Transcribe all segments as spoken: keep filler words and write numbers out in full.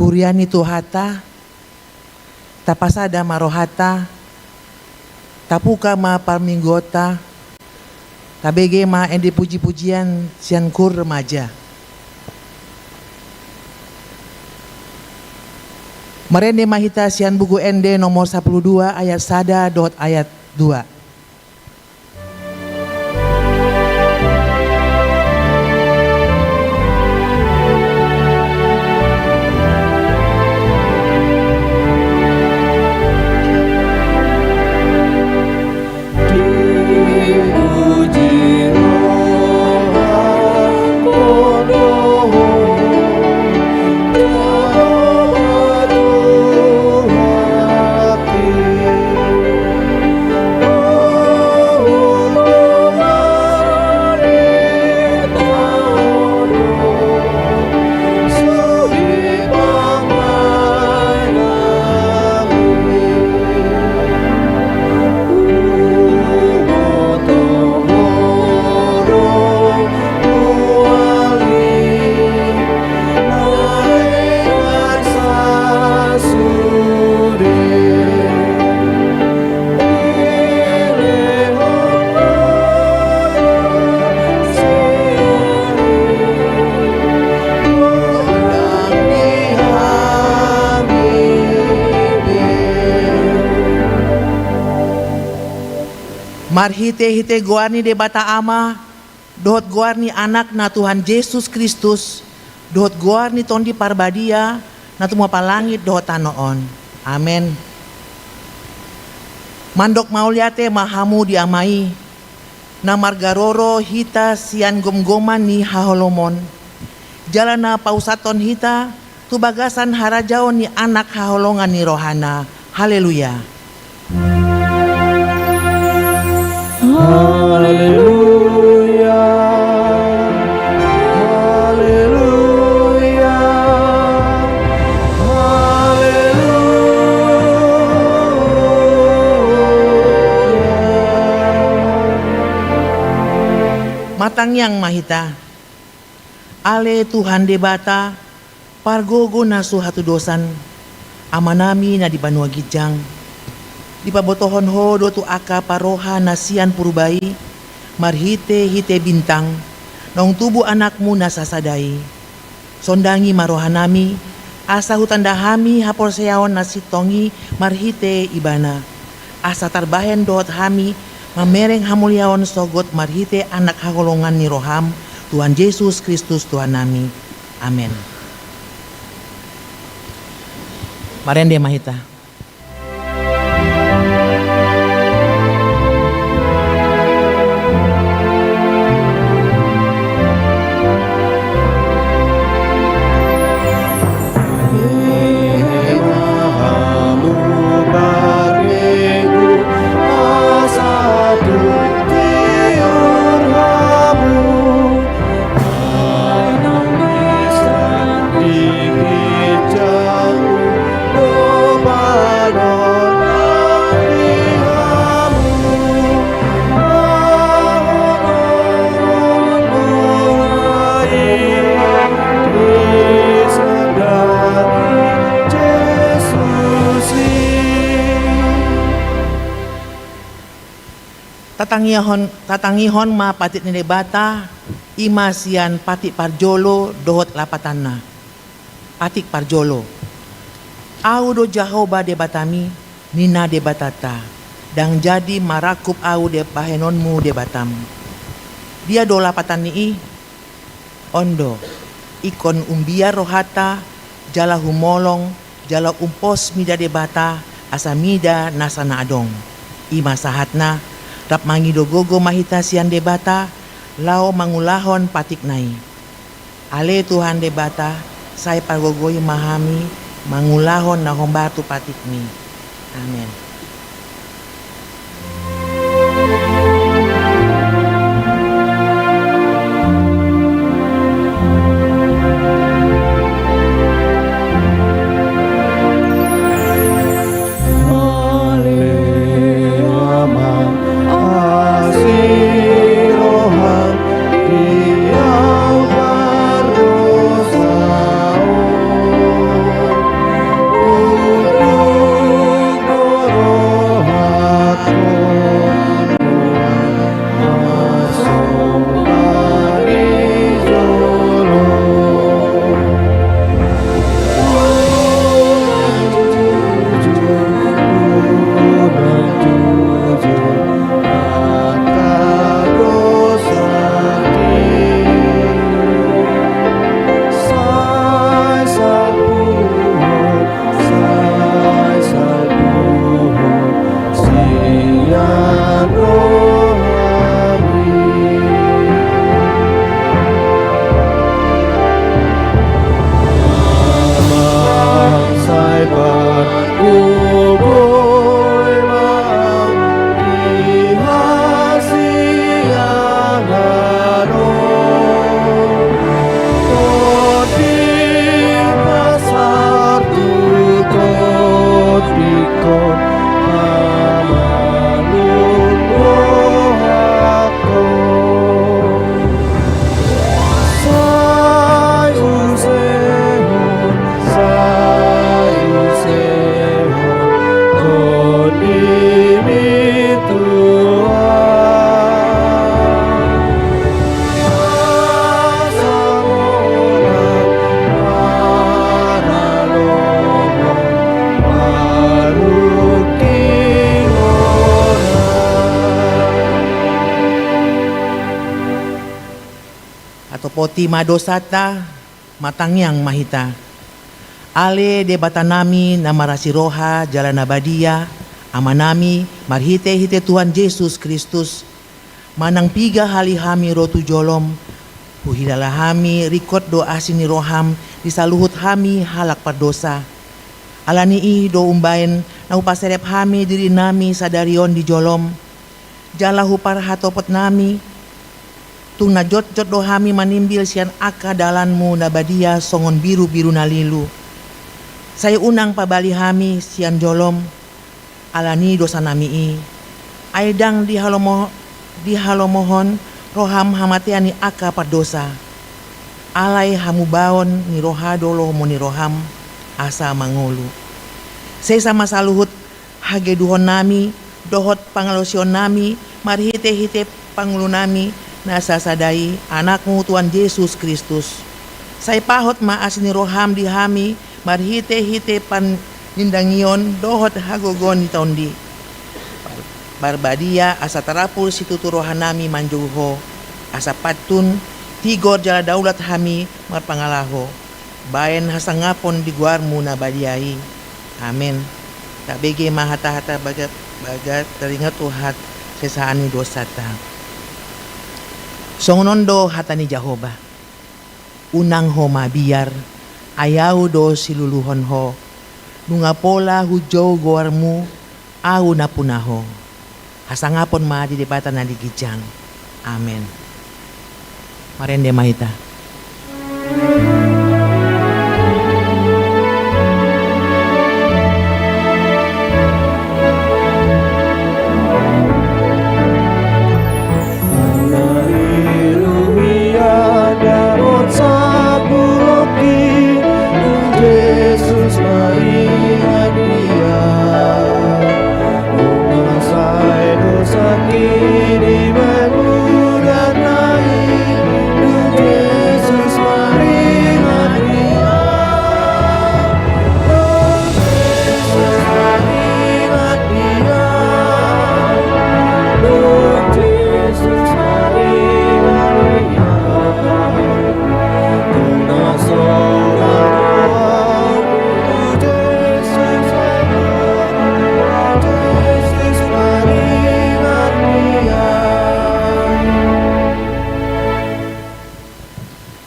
Huria ni Tuhanta, tapasada ma rohanta, tapuka ma parmingguonta, tabege ma ende puji-pujian sian koor remaja. Marende ma hita sian buku Ende nomor sampulu dua ayat sada dohot ayat dua. Marhite-hite goar ni Debata Ama, dohot goar ni Anakna Tuhan Jesus Kristus, dohot goar ni Tondi Parbadia, na tumompa langit dohot tano on. Amen. Mandok mauliate ma hamu di Ama i, na margaroro hita sian gomgoman ni haholomon, jala na pausathon hita tu bagasan harajaon ni Anak haholongan ni rohana. Haleluya. Haleluya. Haleluya. Haleluya. Martangiang ma hita. Ale Tuhan Debata, pargogo na so hatudosan, Amanami na di banua ginjang, dipabotohon Ho do tu angka parroha na sian Purba i, marhite-hite bintang, naung tubu Anakmu na sasada i. Sondangi ma rohanami, asa hutanda hami haporseaon na sintong i marhite Ibana, asa tarbahen dohot hami mamereng hamuliaon sogot marhite Anak haholongan ni roham, Tuhan Jesus Kristus Tuhannami. Amen. Marende ma hita. Tatangihon, tatangihon ma patik ni Debata, i ma sian patik parjolo dohot lapatanna. Patik parjolo. Ahu do Jahowa Debatami, ninna Debatanta, ndang jadi marangkup Ahu de-, bahenonmu debatam. Dia do lapatan ni i? On do, ingkon umbiar rohanta, jala humolong, jala umpos mida Debata, asa mida nasa na adong. I ma sahatna, rap mangido gogo ma hita sian Debata, laho mangulahon patikna i. Ale Tuhan Debata, sai pargogoi ma hami mangulahon na hombar tu patikMi. Amen. Hatopoti ma dosanta, martangiang ma hita. Ale Debatanami na marasi roha jala na badia, Amanami, marhitehite Tuhan Jesus Kristus, manang piga hali hami ro tu jolom, huhilala hami ringkot do asi ni roham di saluhut hami halak pardosa. Ala ni i do umbaen na hupaserep hami dirinami sadari on di jolom, jala huparhatopotnami, tung na jotjot do hami manimbil sian angka dalanmu na badia songon birubiru na lilu. Sai unang pabali hami sian jolom, ala ni dosanami i. Ai ndang dihalomo-, dihalomohon roham hamatean ni angka pardosa. Alai hamubaon ni roha do lomo ni roham, asa mangolu. Sesa ma saluhut hageduhonnami dohot pangalaosionnami marhitehite pangulunami na sasada i, Anakmu Tuhan Jesus Kristus. Sai pahot ma asi ni roham di hami marhitehite panindangion dohot hagogoon ni Tondi Parbadia, asa tarapul situtu rohanami manjou Ho, asa pantun, tigor jala daulat hami marpangalaho baen hasangapon di goarmu na badia i. Amen. Tabege ma hatahata baga, baga taringot tu hasesaan ni dosanta. Songon on do hata ni Jahowa: Unang ho mabiar, ai Ahu do siluluhon ho. Nunga pola hujou goarmu, Ahu nampuna ho. Hasangapon ma di Debata na di ginjang. Amen. Marende ma hita.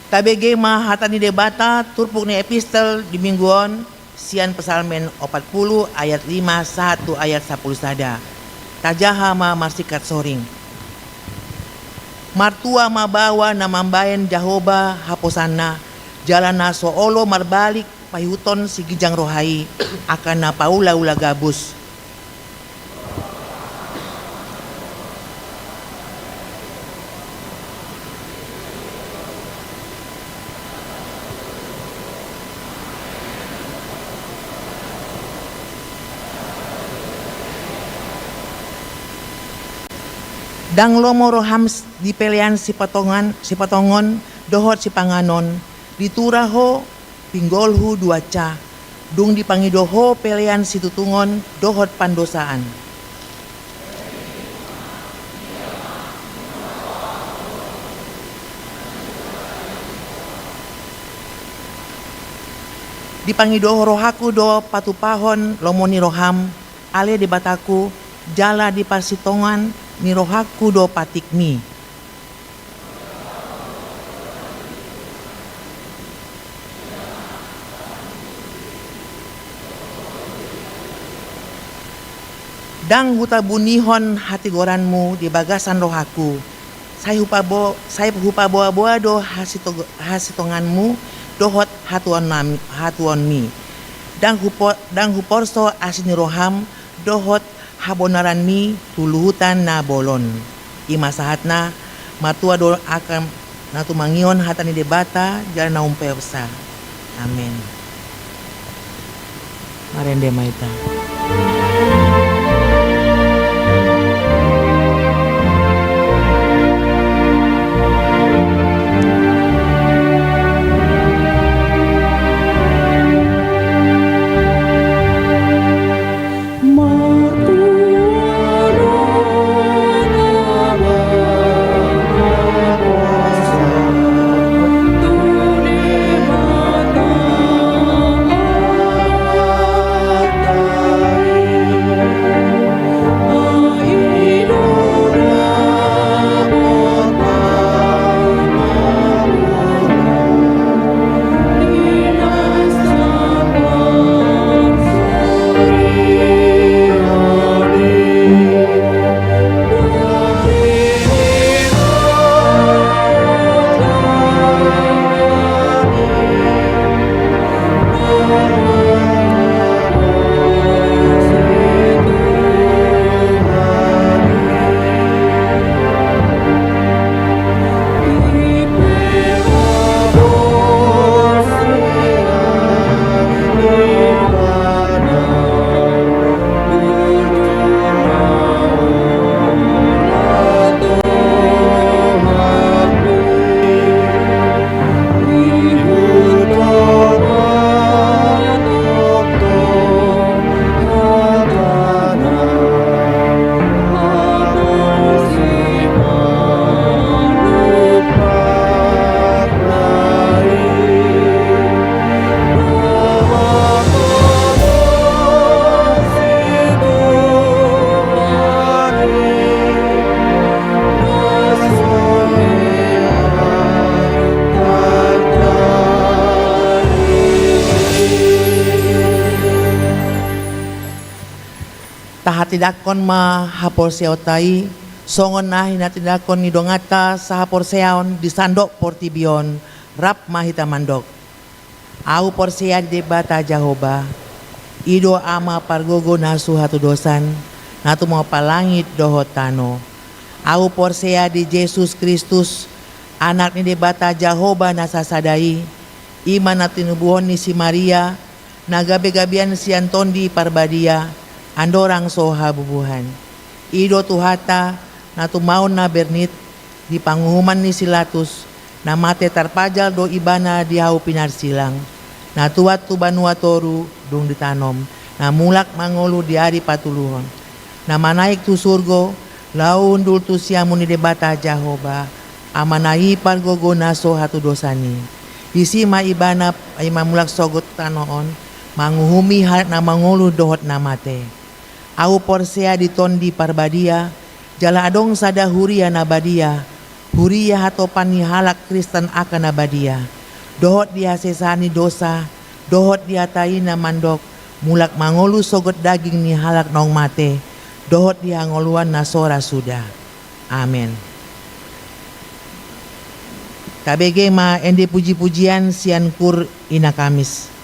Tabege ma hata ni Debata turpuk ni epistel di minggu on, sian Psalmen opat pulu ayat lima sahat tu ayat sampulu sada. Tajaha ma marsingkat soring. Martua ma baoa na mambaen Jahowa haposanna, jala na so olo marbalik paihuthon siginjang roha i, angka na paulaula gabus. Ndang lomo roham di pelean sipatongan, sipatongon dohot sipanganon, di tura ho pinggolhu duansa, dung dipangido ho pelean situtungon dohot pandosaan. Dipangido rohangku do patupahon lomo ni roham, ale Debatangku, jala diparsitongan ni rohangku do patikmi. Ndang hutabunihon hatigoranmu di bagasan rohangku, sai hupabo-, sai hupaboaboa do hasito-, hasitonganmu dohot hatuaonnami-, hatuaonmi. Ndang hupo-, ndang huporso asi ni roham dohot habonaranmi tu luhutan na bolon. I ma sahatna. Martua do angka na tumangihon hata ni Debata jala na umpeopsa. Amen. Marende ma hita. Tahatindangkon ma haporseaonta i, songon na hinatindangkon ni donganta sahaporseaon di sandok portibi on, rap ma hita mandok. Ahu porsea di Debata Jahowa, i do Ama pargogo na so hatudosan, na tumompa langit dohot tano. Ahu porsea di Jesus Kristus, Anak ni Debata Jahowa na sasada i, i ma na tinubuhon ni si Maria, na gabegabean sian Tondi Parbadia, andorang so habubuhan. I do Tuhanta, na tumaon na bernit, di panguhuman ni si Latus, na mate tarpajal do Ibana di hau pinarsilang, na tuat tu banua toru dung ditanom, na mulak mangolu di ari patoluhon, na manaek tu surgo, laho hundul tu siamun ni Debata Jahowa, Amana i pargogo na so hatudosan i. Disi ma Ibana i mamulak sogot tano on, manguhumi halak na mangolu dohot na mate. Ahu porsea di Tondi Parbadia, jala adong sada huria na badia, huria hatopan ni halak Kristen angka na badia, dohot di hasesaan ni dosa, dohot di hata i na mandok, mulak mangolu sogot daging ni halak naung mate, dohot di hangoluan na so ra suda. Amen. Tabege ma ende puji-pujian sian kur Ina Kamis.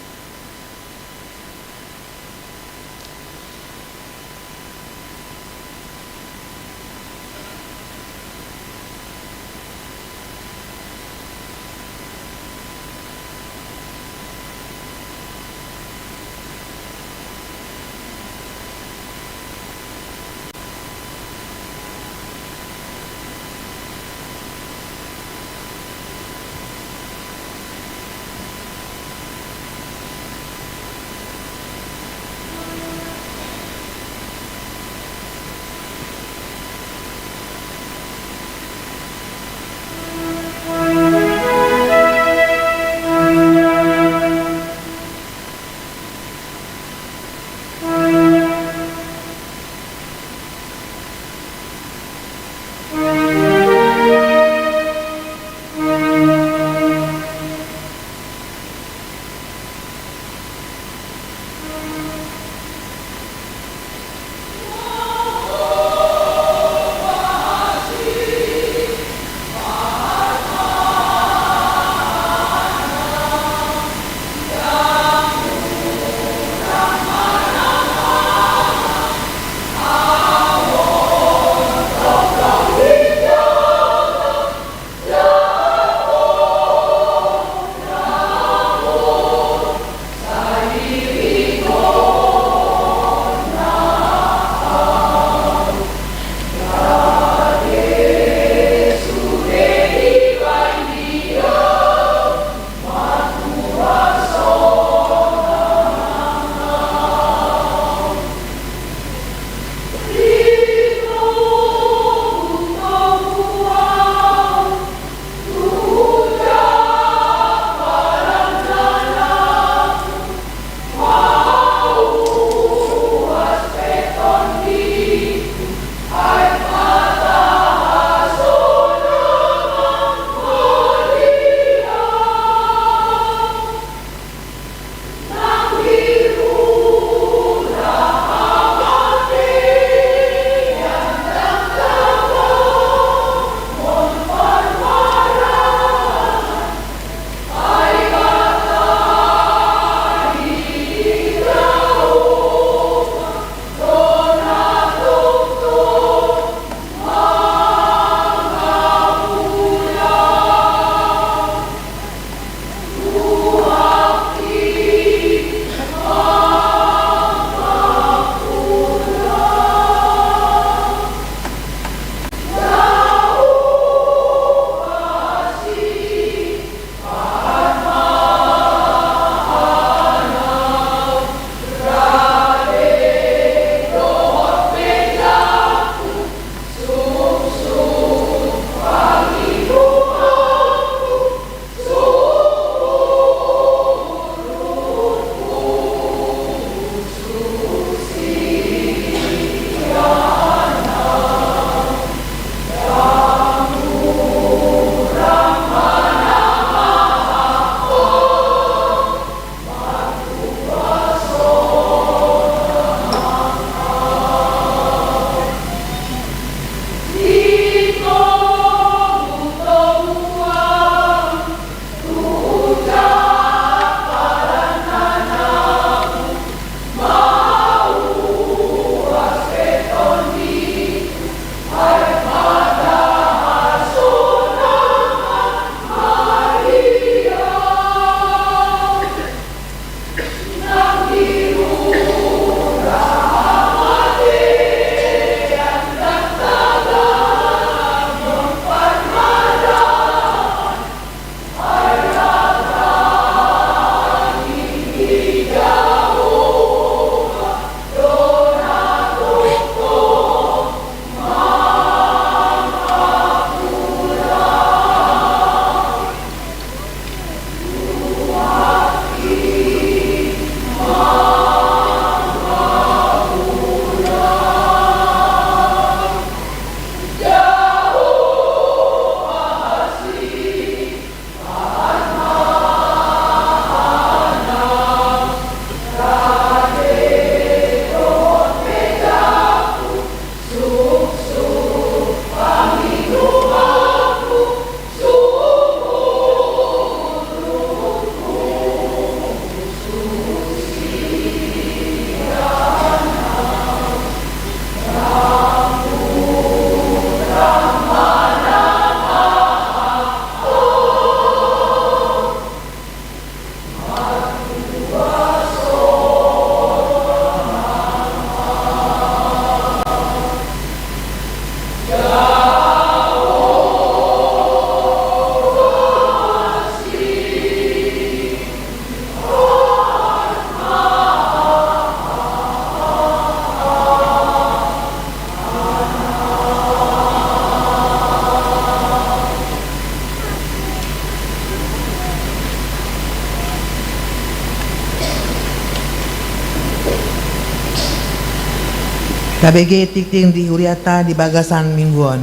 Tabege tingting di huriata di bagasan minggu on.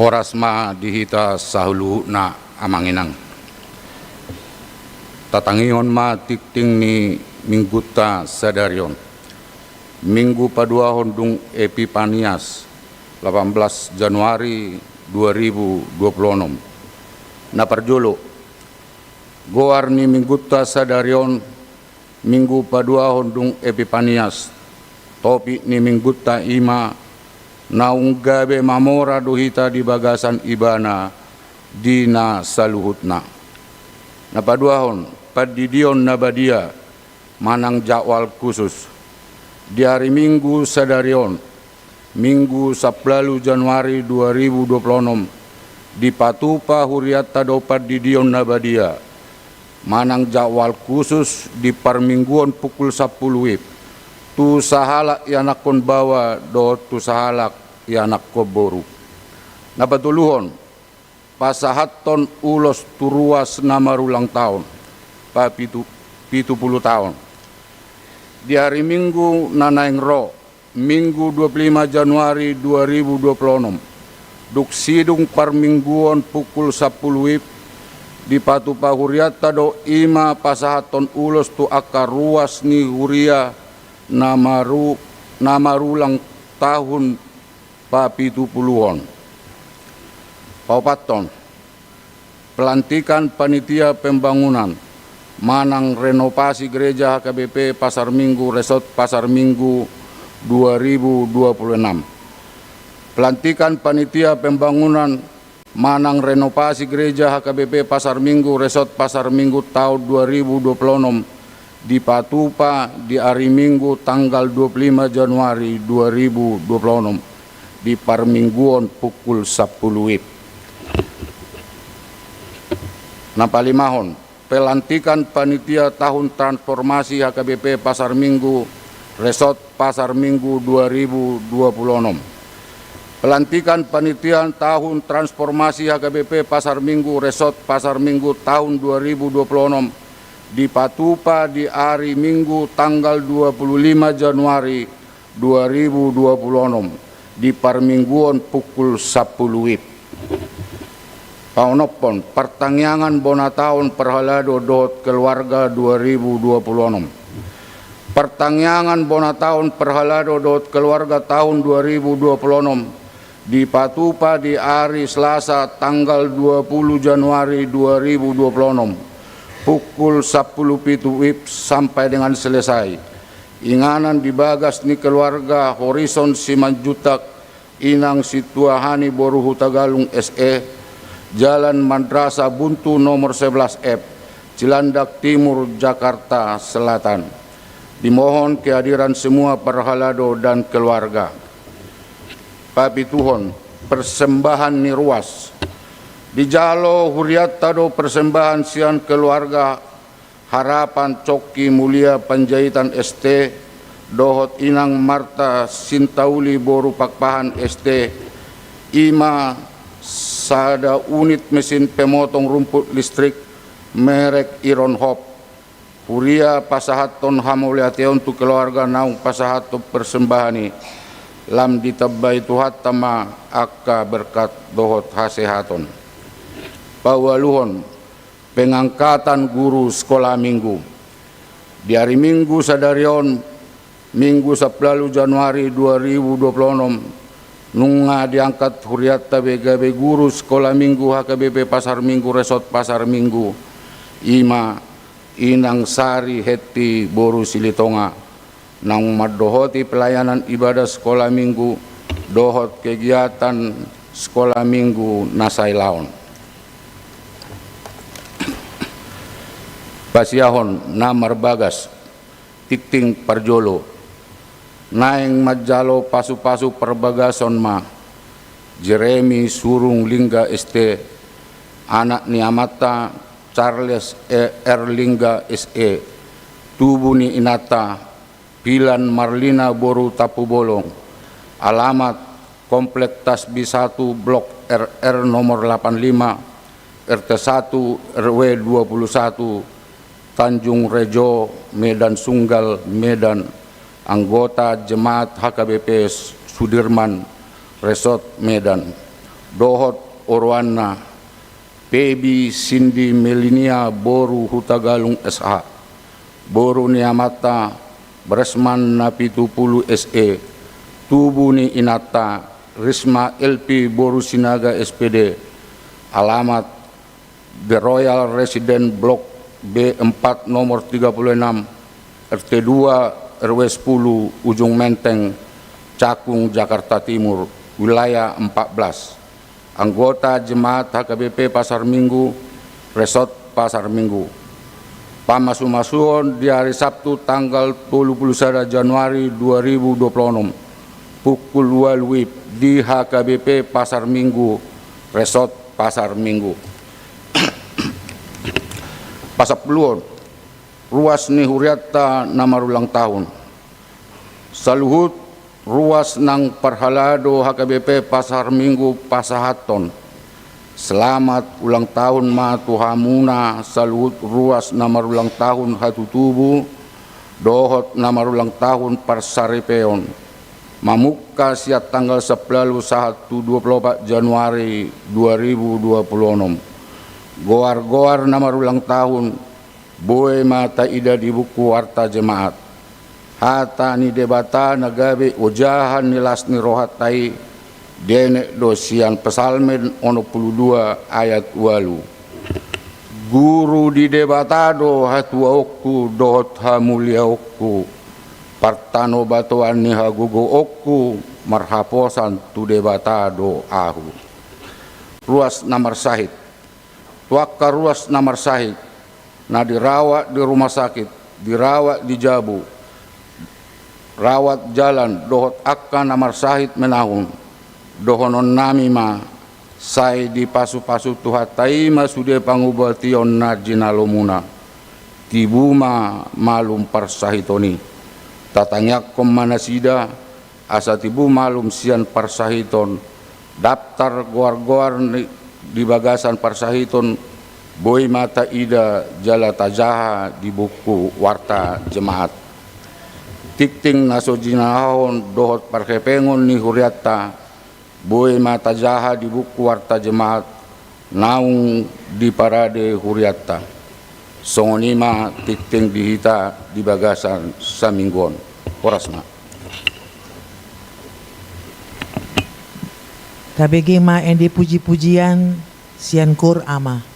Horas ma di hita saluhutna amang inang. Tatangihon ma tingting ni mingguta sadari on. Minggu paduahon dung Epipanias, delapan belas Januari dua ribu dua puluh enam. Na parjolo, goar ni mingguta sadari on, Minggu paduahon dung Epipanias. Topik ni mingguta i ma, naung gabe mamora do hita di bagasan Ibana di na saluhutna. Na paduahon, pandidion na badia manang jadwal khusus. Di ari Minggu sadari on, Minggu sampulu Januari dua ribu dua puluh enam, dipatupa hurianta do pandidion na badia manang jadwal khusus di parmingguon pukul sampulu WIB tu sahalak ianakhon baoa dohot tu sahalak ianakhon boru. Na patoluhon, pasahathon ulos tu ruas na marulang taon, papitu, pitu pulu taon. Di ari Minggu na naeng ro, Minggu dua pulu lima Januari dua ribu dua pulu onom, dung sidung parmingguon pukul sampulu WIB, dipatupa hurianta do i ma pasahathon ulos tu angka ruas ni huria na maru, na marulang tahun papitupuluhon. Paopathon, pelantikan panitia pembangunan manang renovasi gereja H K B P Pasar Minggu Resort Pasar Minggu dua ribu dua puluh enam. Pelantikan panitia pembangunan manang renovasi gereja H K B P Pasar Minggu Resort Pasar Minggu taon dua ribu dua puluh onom dipatupa di ari Minggu tanggal dua pulu lima Januari dua ribu dua pulu onom di parmingguon pukul sampulu WIB. Na palimahon, pelantikan panitia tahun transformasi H K B P Pasar Minggu Resort Pasar Minggu dua ribu dua puluh onom. Pelantikan panitia tahun transformasi H K B P Pasar Minggu Resort Pasar Minggu tahun dua ribu dua puluh onom dipatupa di ari Minggu tanggal dua pulu lima Januari dua ribu dua pulu onom di parmingguon pukul sampulu WIB. Paonomhon, partangiangan bona taon parhalado dohot keluarga dua ribu dua pulu onom. Partangiangan bona taon parhalado dohot keluarga tahun dua ribu dua pulu onom dipatupa di ari Selasa tanggal dua pulu Januari dua ribu dua pulu onom, pukul sampulu pitu WIB sampai dengan selesai. Inganan di bagas ni keluarga Horison Simanjuntak, Inang Situahani boru Hutagalung S E, Jalan Madrasah Buntu nomor sebelas F, Cilandak Timur, Jakarta Selatan. Dimohon kehadiran semua parhalado dan keluarga. Papituhon, persembahan ni ruas. Dijalo hurianta do persembahan sian keluarga Harapan Cokki Mulia Panjaitan S T dohot Inang Marta Sintauli boru Pakpahan S T, i ma sada unit mesin pemotong rumput listrik merek Iron Hop. Huria pasahathon hamauliateon tu keluarga naung pasahathon persembahan i, lam ditambai Tuhanta ma angka berkat dohot hasehaton. Paualuhon, pengangkatan guru sekolah minggu. Di ari Minggu sadari on, Minggu sampulu Januari dua ribu dua puluh onom, nunga diangkat hurianta be gabe guru sekolah minggu H K B P Pasar Minggu Resort Pasar Minggu, i ma Inang Sari Henti boru Silitonga, naung mandohoti pelayanan ibadah sekolah minggu dohot kegiatan sekolah minggu na sailaon. Pasiahon na marbagas, tingting parjolo. Naeng manjalo pasupasu parbagason ma Jeremy Surung Lingga S T, anak ni amanta Charles E R Lingga S E, tubu ni inanta Pilan Marlina boru Tampubolong, alamat Komplek Tasbi satu, Blok R R nomor delapan lima, R T satu, R W dua puluh satu, Tanjung Rejo, Medan Sunggal, Medan, anggota jemaat H K B P Sudirman, Resort Medan, dohot oroanna, Pebi Sindi Melinia boru Hutagalung S H, boru ni amanta Bresman na pitu pulu S E, tubu ni inanta Risma L P boru Sinaga S P D, alamat The Royal Residence Blok B empat nomor tiga puluh enam, R T dua, R W sepuluh, Ujung Menteng, Cakung, Jakarta Timur, wilayah empat belas. Anggota jemaat H K B P Pasar Minggu, Resort Pasar Minggu. Pamasumasuon di hari Sabtu tanggal tolu pulu sada Januari dua ribu dua pulu onom, pukul ualu WIB di H K B P Pasar Minggu, Resort Pasar Minggu. Pasapuluon, ruas ni hurianta na marulang tahun. Saluhut ruas nang parhalado H K B P Pasar Minggu pasahathon selamat ulang tahun ma tu hamuna saluhut ruas na marulang tahun hatutubu dohot na marulang tahun parsaripeon. Mamungka sian tanggal sampulu ualu sahat tu dua pulu opat Januari dua ribu dua pulu onom. Goar-goar na marulang tahun boi ma taida di buku warta jemaat. Hata ni Debata na gabe ojahan ni las ni rohanta i, dienet do sian Psalmen onom pulu dua ayat ualu. Guru di Debata do hatuaonku dohot hamuliaonku, partanobatoan ni hagogoonku marhaposan tu Debata do ahu. Ruas na marsahit. Tu angka ruas na marsahit, na dirawat di rumah sakit, dirawat di jabu, rawat jalan, dohot angka na marsahit menahun, dohononnami ma, sai dipasupasu Tuhanta i ma sude pangubation na jinalomuna. Tibu ma malum parsahiton i. Tatangiangkon ma nasida, asa tibu malum sian parsahiton, daptar goar-goar ni, di bagasan parsahiton, boi ma taida jala tajaha di buku warta jemaat. Tingting na so jinahahon dohot parhepengon ni hurianta, boi ma tajaha di buku warta jemaat, naung diparade hurianta. Songon i ma tingting di hita di bagasan saminggu on. Horas ma. Tabege ma ende puji-pujian sian Koor Ama.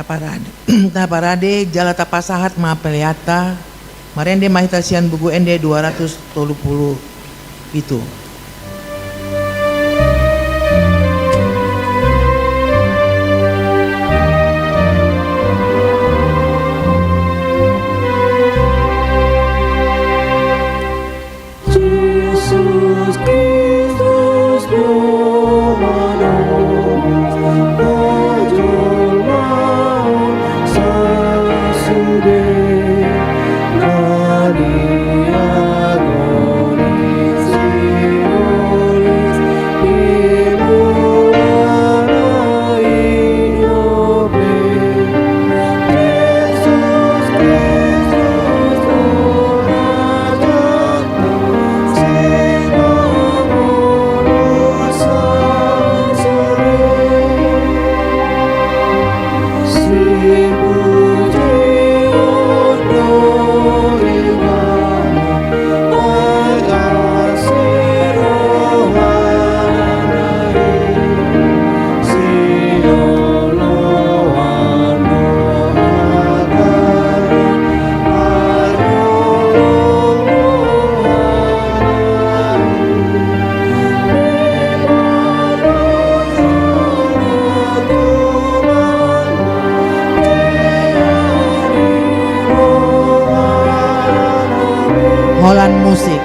Parade. Taparade jala tapasahat ma peleanta. Marende ma hita sian Buku Ende dua ratus tolu pulu pitu. Holan musik.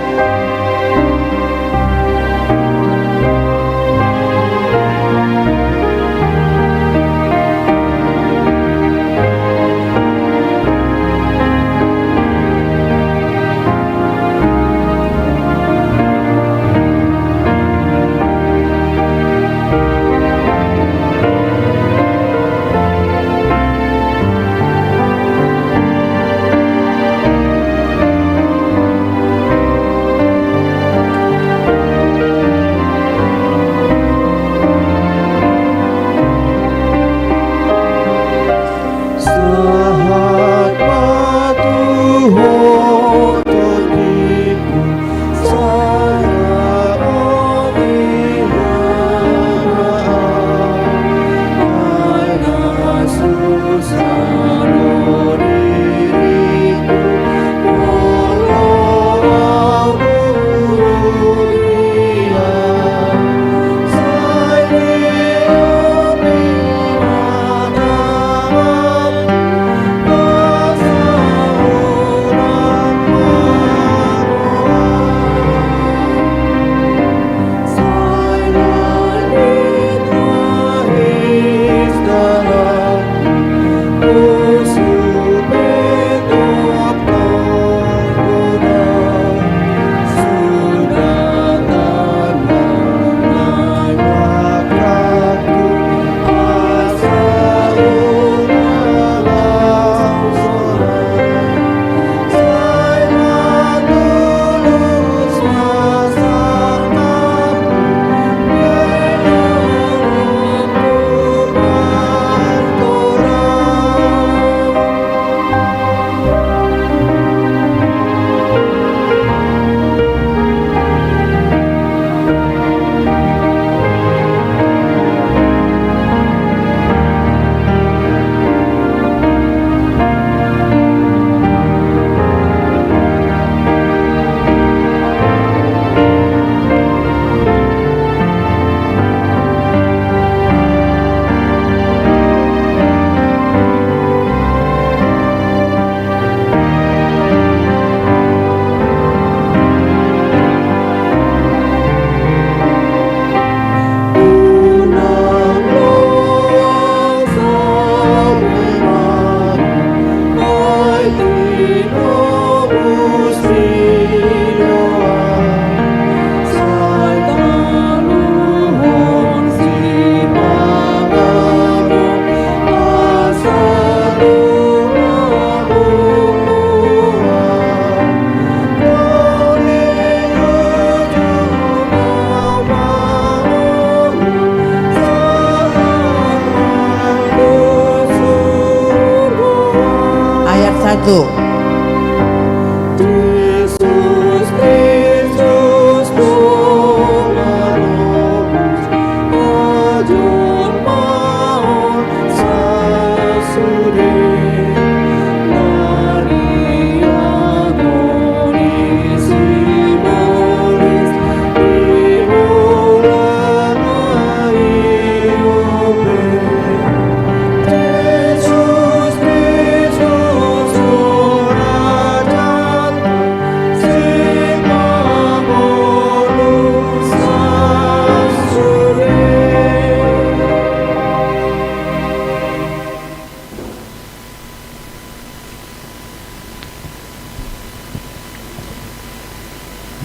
Ayat satu.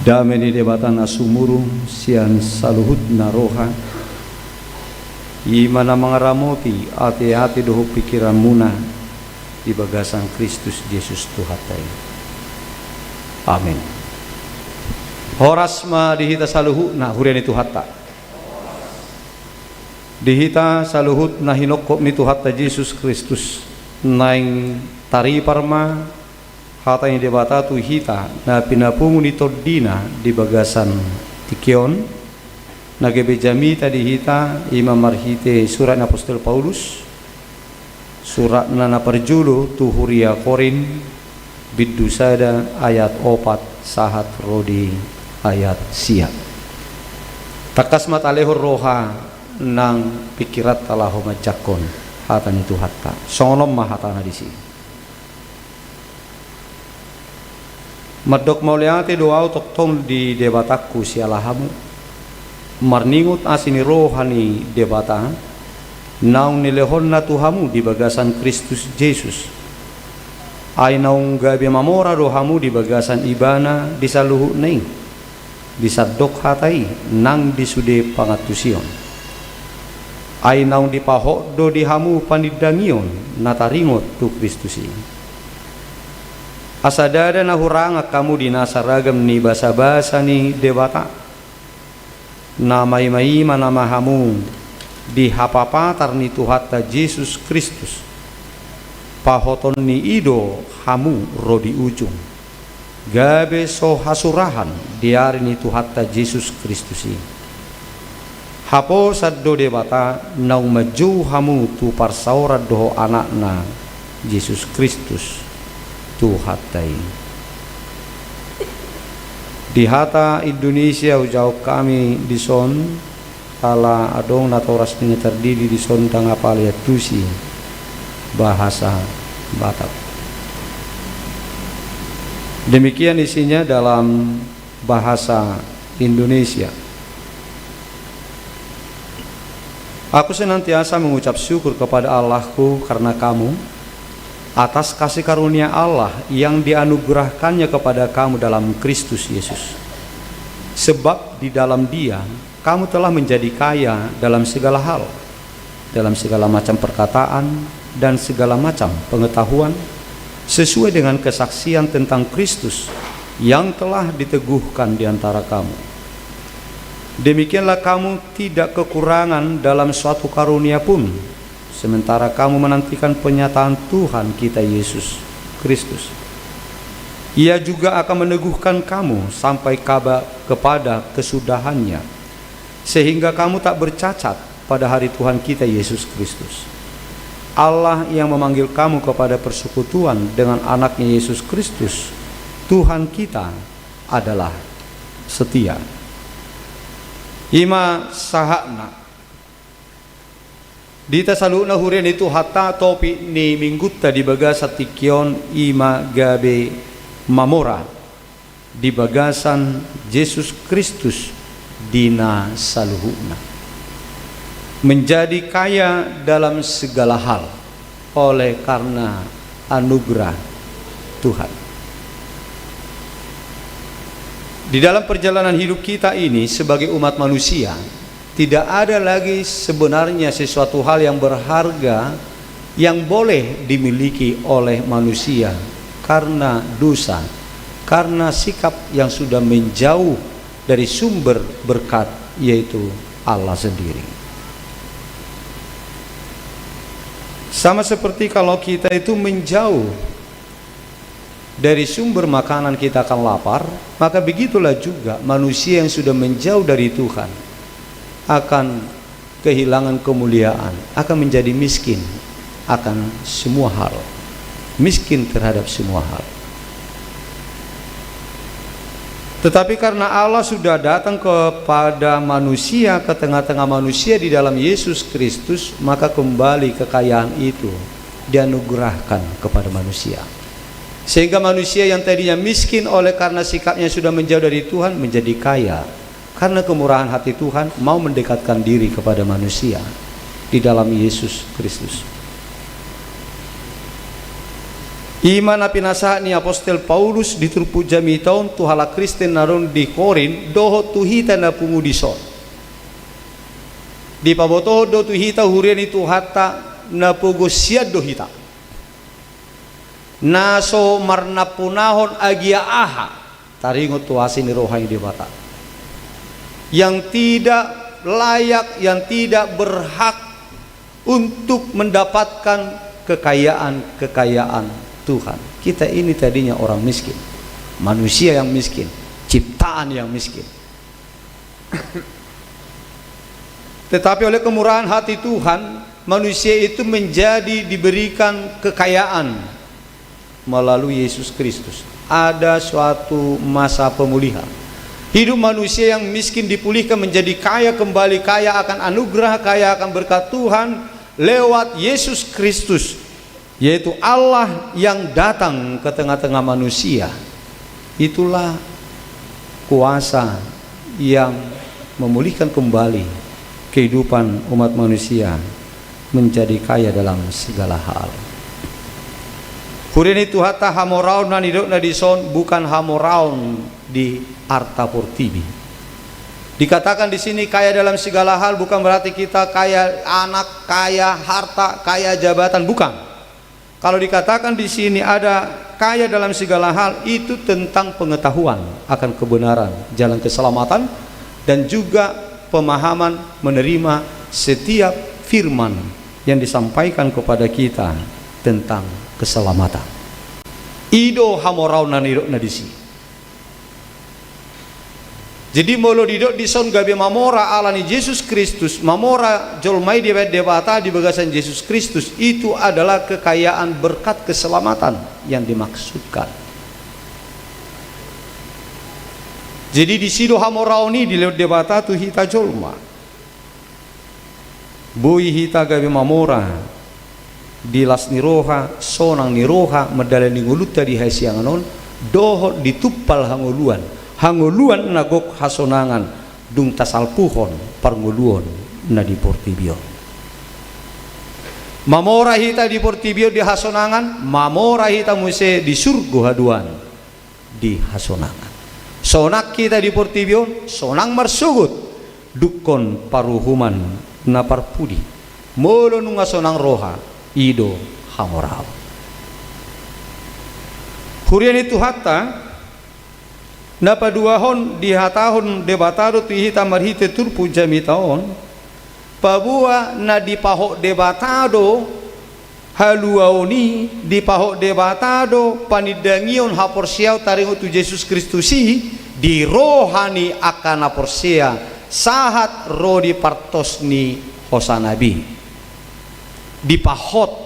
Dame ni Debata na sumurung sian saluhutna roha, i ma na mangaramoti ateate dohot pingkiranmuna di bagasan Kristus Jesus Tuhanta i. Amen. Horas ma di hita saluhutna, huria ni Tuhanta. Di hita saluhut na hinongkop ni Tuhanta Jesus Kristus, naeng taripar ma hata ni Debata tu hita na pinapungu ni tondina di bagasan tingki on, na gabe jamita di hita i ma marhite surat ni apostel Paulus, suratna na parjolo tu huria Korint, bindu sada ayat opat sahat ro di ayat sia. Tangkas ma talehon roha nang pingkiranta laho manjangkon hata ni Tuhanta. Songon on ma hatana disi. Mandok mauliate do ahu tongtong di Debatangku siala hamu, marningot asi ni roha ni Debata, naung nilehonna tu hamu di bagasan Kristus Jesus. Ai naung gabe mamora do hamu di bagasan Ibana di saluhutna i, di sandok hata i nang di sude pangantusion. Ai naung dipahot do di hamu panindangion na taringot tu Kristus i. Asa ndada na hurangan hamu di nasa ragam ni basabasa ni Debata, na maimaima nama hamu di hapapatar ni Tuhanta Jesus Kristus, pahoton ni i do hamu ro di ujung, gabe so hasurahan di ari ni Tuhanta Jesus Kristus i. Haposan do Debata naung manjou hamu tu parsaoran dohot Anakna Jesus Kristus Tuhanta i. Di hata Indonesia hujahahon hami dison, ala adong natoras ni na tardidi dison ndang apal iantusi bahasa Batak. Demikian isinya dalam bahasa Indonesia. Aku senantiasa mengucap syukur kepada Allahku karena kamu, atas kasih karunia Allah yang dianugerahkannya kepada kamu dalam Kristus Yesus. Sebab di dalam Dia, kamu telah menjadi kaya dalam segala hal, dalam segala macam perkataan dan segala macam pengetahuan, sesuai dengan kesaksian tentang Kristus yang telah diteguhkan di antara kamu. Demikianlah kamu tidak kekurangan dalam suatu karunia pun, sementara kamu menantikan penyataan Tuhan kita Yesus Kristus. Ia juga akan meneguhkan kamu sampai kaba-, kepada kesudahannya, sehingga kamu tak bercacat pada hari Tuhan kita Yesus Kristus. Allah yang memanggil kamu kepada persekutuan dengan Anaknya Yesus Kristus, Tuhan kita, adalah setia. I ma sahatna. Di hita saluhutna huria ni Tuhanta, topik ni minggunta di bagasan tingki on i ma gabe mamora di bagasan Jesus Kristus di na saluhutna. Menjadi kaya dalam segala hal oleh karena anugerah Tuhan. Di dalam perjalanan hidup kita ini sebagai umat manusia, tidak ada lagi sebenarnya sesuatu hal yang berharga yang boleh dimiliki oleh manusia karena dosa, karena sikap yang sudah menjauh dari sumber berkat, yaitu Allah sendiri. Sama seperti kalau kita itu menjauh dari sumber makanan, kita akan lapar, maka begitulah juga manusia yang sudah menjauh dari Tuhan akan kehilangan kemuliaan, akan menjadi miskin akan semua hal, miskin terhadap semua hal. Tetapi karena Allah sudah datang kepada manusia, ke tengah-tengah manusia di dalam Yesus Kristus, maka kembali kekayaan itu dianugerahkan kepada manusia. Sehingga manusia yang tadinya miskin oleh karena sikapnya sudah menjauh dari Tuhan menjadi kaya karena kemurahan hati Tuhan, mau mendekatkan diri kepada manusia di dalam Yesus Kristus. I ma na pinasahat ni apostel Paulus di turpuk jamita on tu halak Kristen na adong di Korint dohot tu hita na pungu dison. Dipabotohon do tu hita huria ni Tuhanta na pogosian do hita, na so marnampunahon agia aha taringot tu asi ni roha ni Debata, yang tidak layak, yang tidak berhak untuk mendapatkan kekayaan-kekayaan Tuhan. Kita ini tadinya orang miskin, manusia yang miskin, ciptaan yang miskin. Tetapi oleh kemurahan hati Tuhan, manusia itu menjadi diberikan kekayaan melalui Yesus Kristus. Ada suatu masa pemulihan. Hidup manusia yang miskin dipulihkan menjadi kaya kembali, kaya akan anugerah, kaya akan berkat Tuhan lewat Yesus Kristus, yaitu Allah yang datang ke tengah-tengah manusia. Itulah kuasa yang memulihkan kembali kehidupan umat manusia menjadi kaya dalam segala hal. Huria ni Tuhanta, hamoraon na nidokna dison bukan hamoraon di arta portibi. Dikatakan di sini kaya dalam segala hal bukan berarti kita kaya anak, kaya harta, kaya jabatan, bukan. Kalau dikatakan di sini ada kaya dalam segala hal, itu tentang pengetahuan akan kebenaran, jalan keselamatan, dan juga pemahaman menerima setiap firman yang disampaikan kepada kita tentang keselamatan. I do hamoraon na nidokna disi. Jadi molo didok dison gabe mamora ala ni Jesus Kristus, mamora jolma i dibahen Debata di bagasan Jesus Kristus, itu adalah kekayaan berkat keselamatan yang dimaksudkan. Jadi disi do hamoraon i dilehon Debata tu hita jolma. Boi hita gabe mamora di las ni roha, sonang ni roha, mandalani ngolunta di hasiangan on, dohot ditumpal hangoluan. Hangoluan na gok hasonangan, dung tasalpuhon parngoluon na di portibi on. Mamora hita di portibi on di hasonangan, mamora hita muse di surgo haduan di hasonangan. Sonang hita di portibi on, sonang marsogot, dungkon paruhuman na parpudi. Molo nunga sonang roha, i do hamoraon. Huria ni Tuhanta, na paduahon dihatahon Debata do tu hita marhite turpuk jamita on, paboa na dipahot Debata do haluaon i, dipahot Debata do panindangion haporseaon taringot tu Jesus Kristus i di roha ni angka na porsea sahat ro di partos ni hosana be. Dipahot.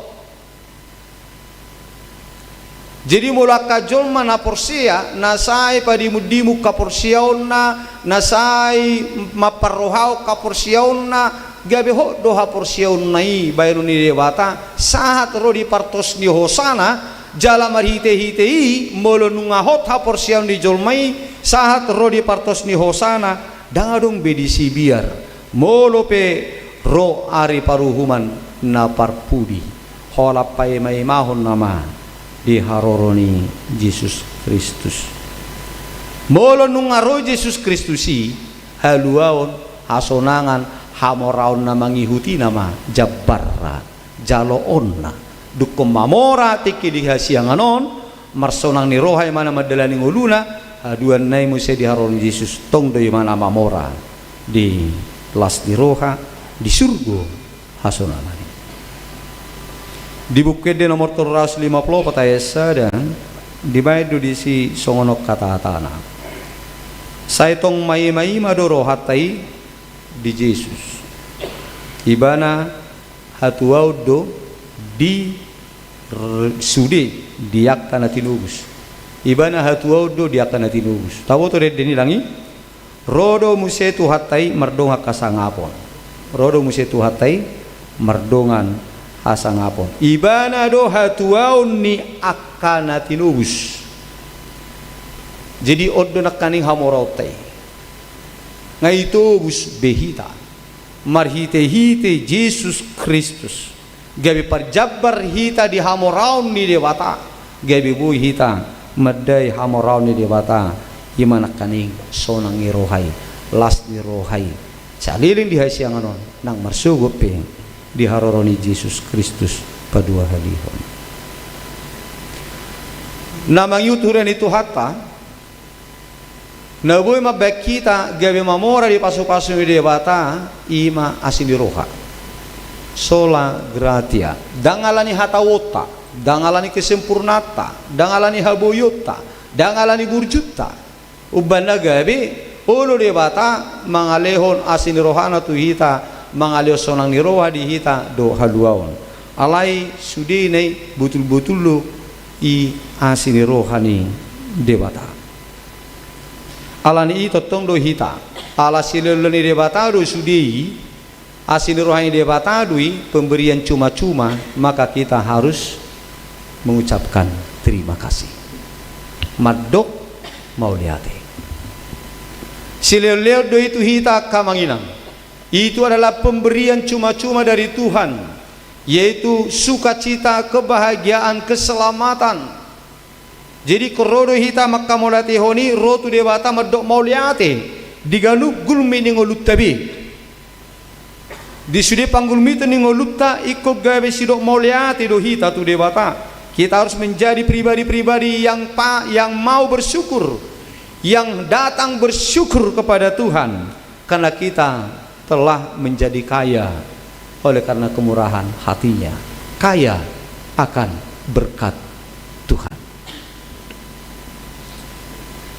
Jadi molo angka jolma na porsea, na sai padimundimung haporseaonna, na sai mamparrohahon haporseaonna, gabe hot do haporseaonna i bahenon ni Debata, sahat ro di partos ni hosana, jala marhitehite i, molo nunga hot haporseaon ni jolma i, sahat ro di partos ni hosana, ndang adong be disi biar. Molo pe ro ari paruhuman na parpudi, holan paimaimahon nama di haroro ni Jesus Kristus. Molo nunga ro Jesus Kristus i, haluaon, hasonangan, hamoraon na mangihuti nama jambarna, jaloonna. Dungkon mamora tingki di hasiangan on, marsonang ni roha imana mandalani ngoluna, haduanna i muse di haroro ni Jesus, tong do imana mamora di las ni roha, di surgo hasonangan i. Di Buku Ende nomor tolu ratus lima pulu opat ayat sada, dibaen do disi songon on hatahatana. Sai tong maimaima do rohanta i di Jesus. Ibana hatuaon do di r-, sude di angka na tinobus. Ibana hatuaon do di angka na tinobus. Taboto do ende ni langit? Ro do muse Tuhanta i mardongan hasangapon. Ro do muse Tuhanta i mardongan hasangapon. Ibana do hatuaon ni angka na tinobus. Jadi on do nangkaning hamoraonta i. Nga itobus be hita marhitehite Jesus Kristus, gabe parjambar hita di hamoraon ni Debata. gabe boi hita mandai hamoraon ni Debata, i ma nangkaning sonang ni roha i, las ni roha i, saleleng di hasiangan on nang marsogot pe di haroro ni Jesus Kristus paduahalihon. Na mangihut huria ni Tuhanta, na boi mambahen hita gabe mamora di pasupasu ni Debata, i ma asi ni roha. Sola gratia, ndang ala ni hatauonta, ndang ala ni kesempurnaanta, ndang ala ni haboionta, ndang ala ni burjunta. Umbahen na gabe olo Debata mangalehon asi ni rohana tu hita, mangalehon sonang ni roha di hita dohot haluaon. Alai sude na i botul-botul do i asi ni roha ni Debata. Ala ni i tongtong do hita, ala silehonlehon ni Debata do sude i, asi ni roha ni Debata do i, pemberian cuma-cuma, maka kita harus mengucapkan terima kasih. Mandok mauliate. Silehonlehon do i tu hita angka amang inang. Itu adalah pemberian cuma-cuma dari Tuhan, yaitu sukacita, kebahagiaan, keselamatan. Jadi ingkon ro do hita manghamauliatehon i, ro tu Debata mandok mauliate di ganup gulmi ni ngolunta be. Di sude panggulmiton ni ngolunta ingkon gabe sidok mauliate do hita tu Debata. Kita harus menjadi pribadi-pribadi yang pa-, yang mau bersyukur, yang datang bersyukur kepada Tuhan, karena kita telah menjadi kaya oleh karena kemurahan hatinya, kaya akan berkat Tuhan.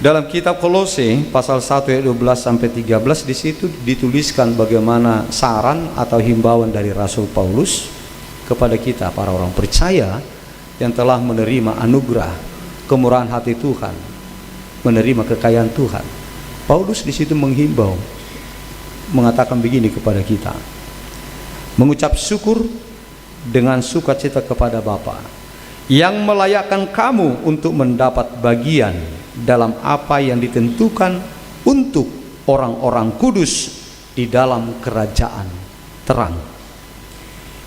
Dalam kitab Kolose pasal satu ayat dua belas sampai tiga belas, di situ dituliskan bagaimana saran atau himbauan dari Rasul Paulus kepada kita para orang percaya yang telah menerima anugerah, kemurahan hati Tuhan, menerima kekayaan Tuhan. Paulus di situ menghimbau, mengatakan begini kepada kita, mengucap syukur dengan sukacita kepada Bapa yang melayakkan kamu untuk mendapat bagian dalam apa yang ditentukan untuk orang-orang kudus di dalam kerajaan terang.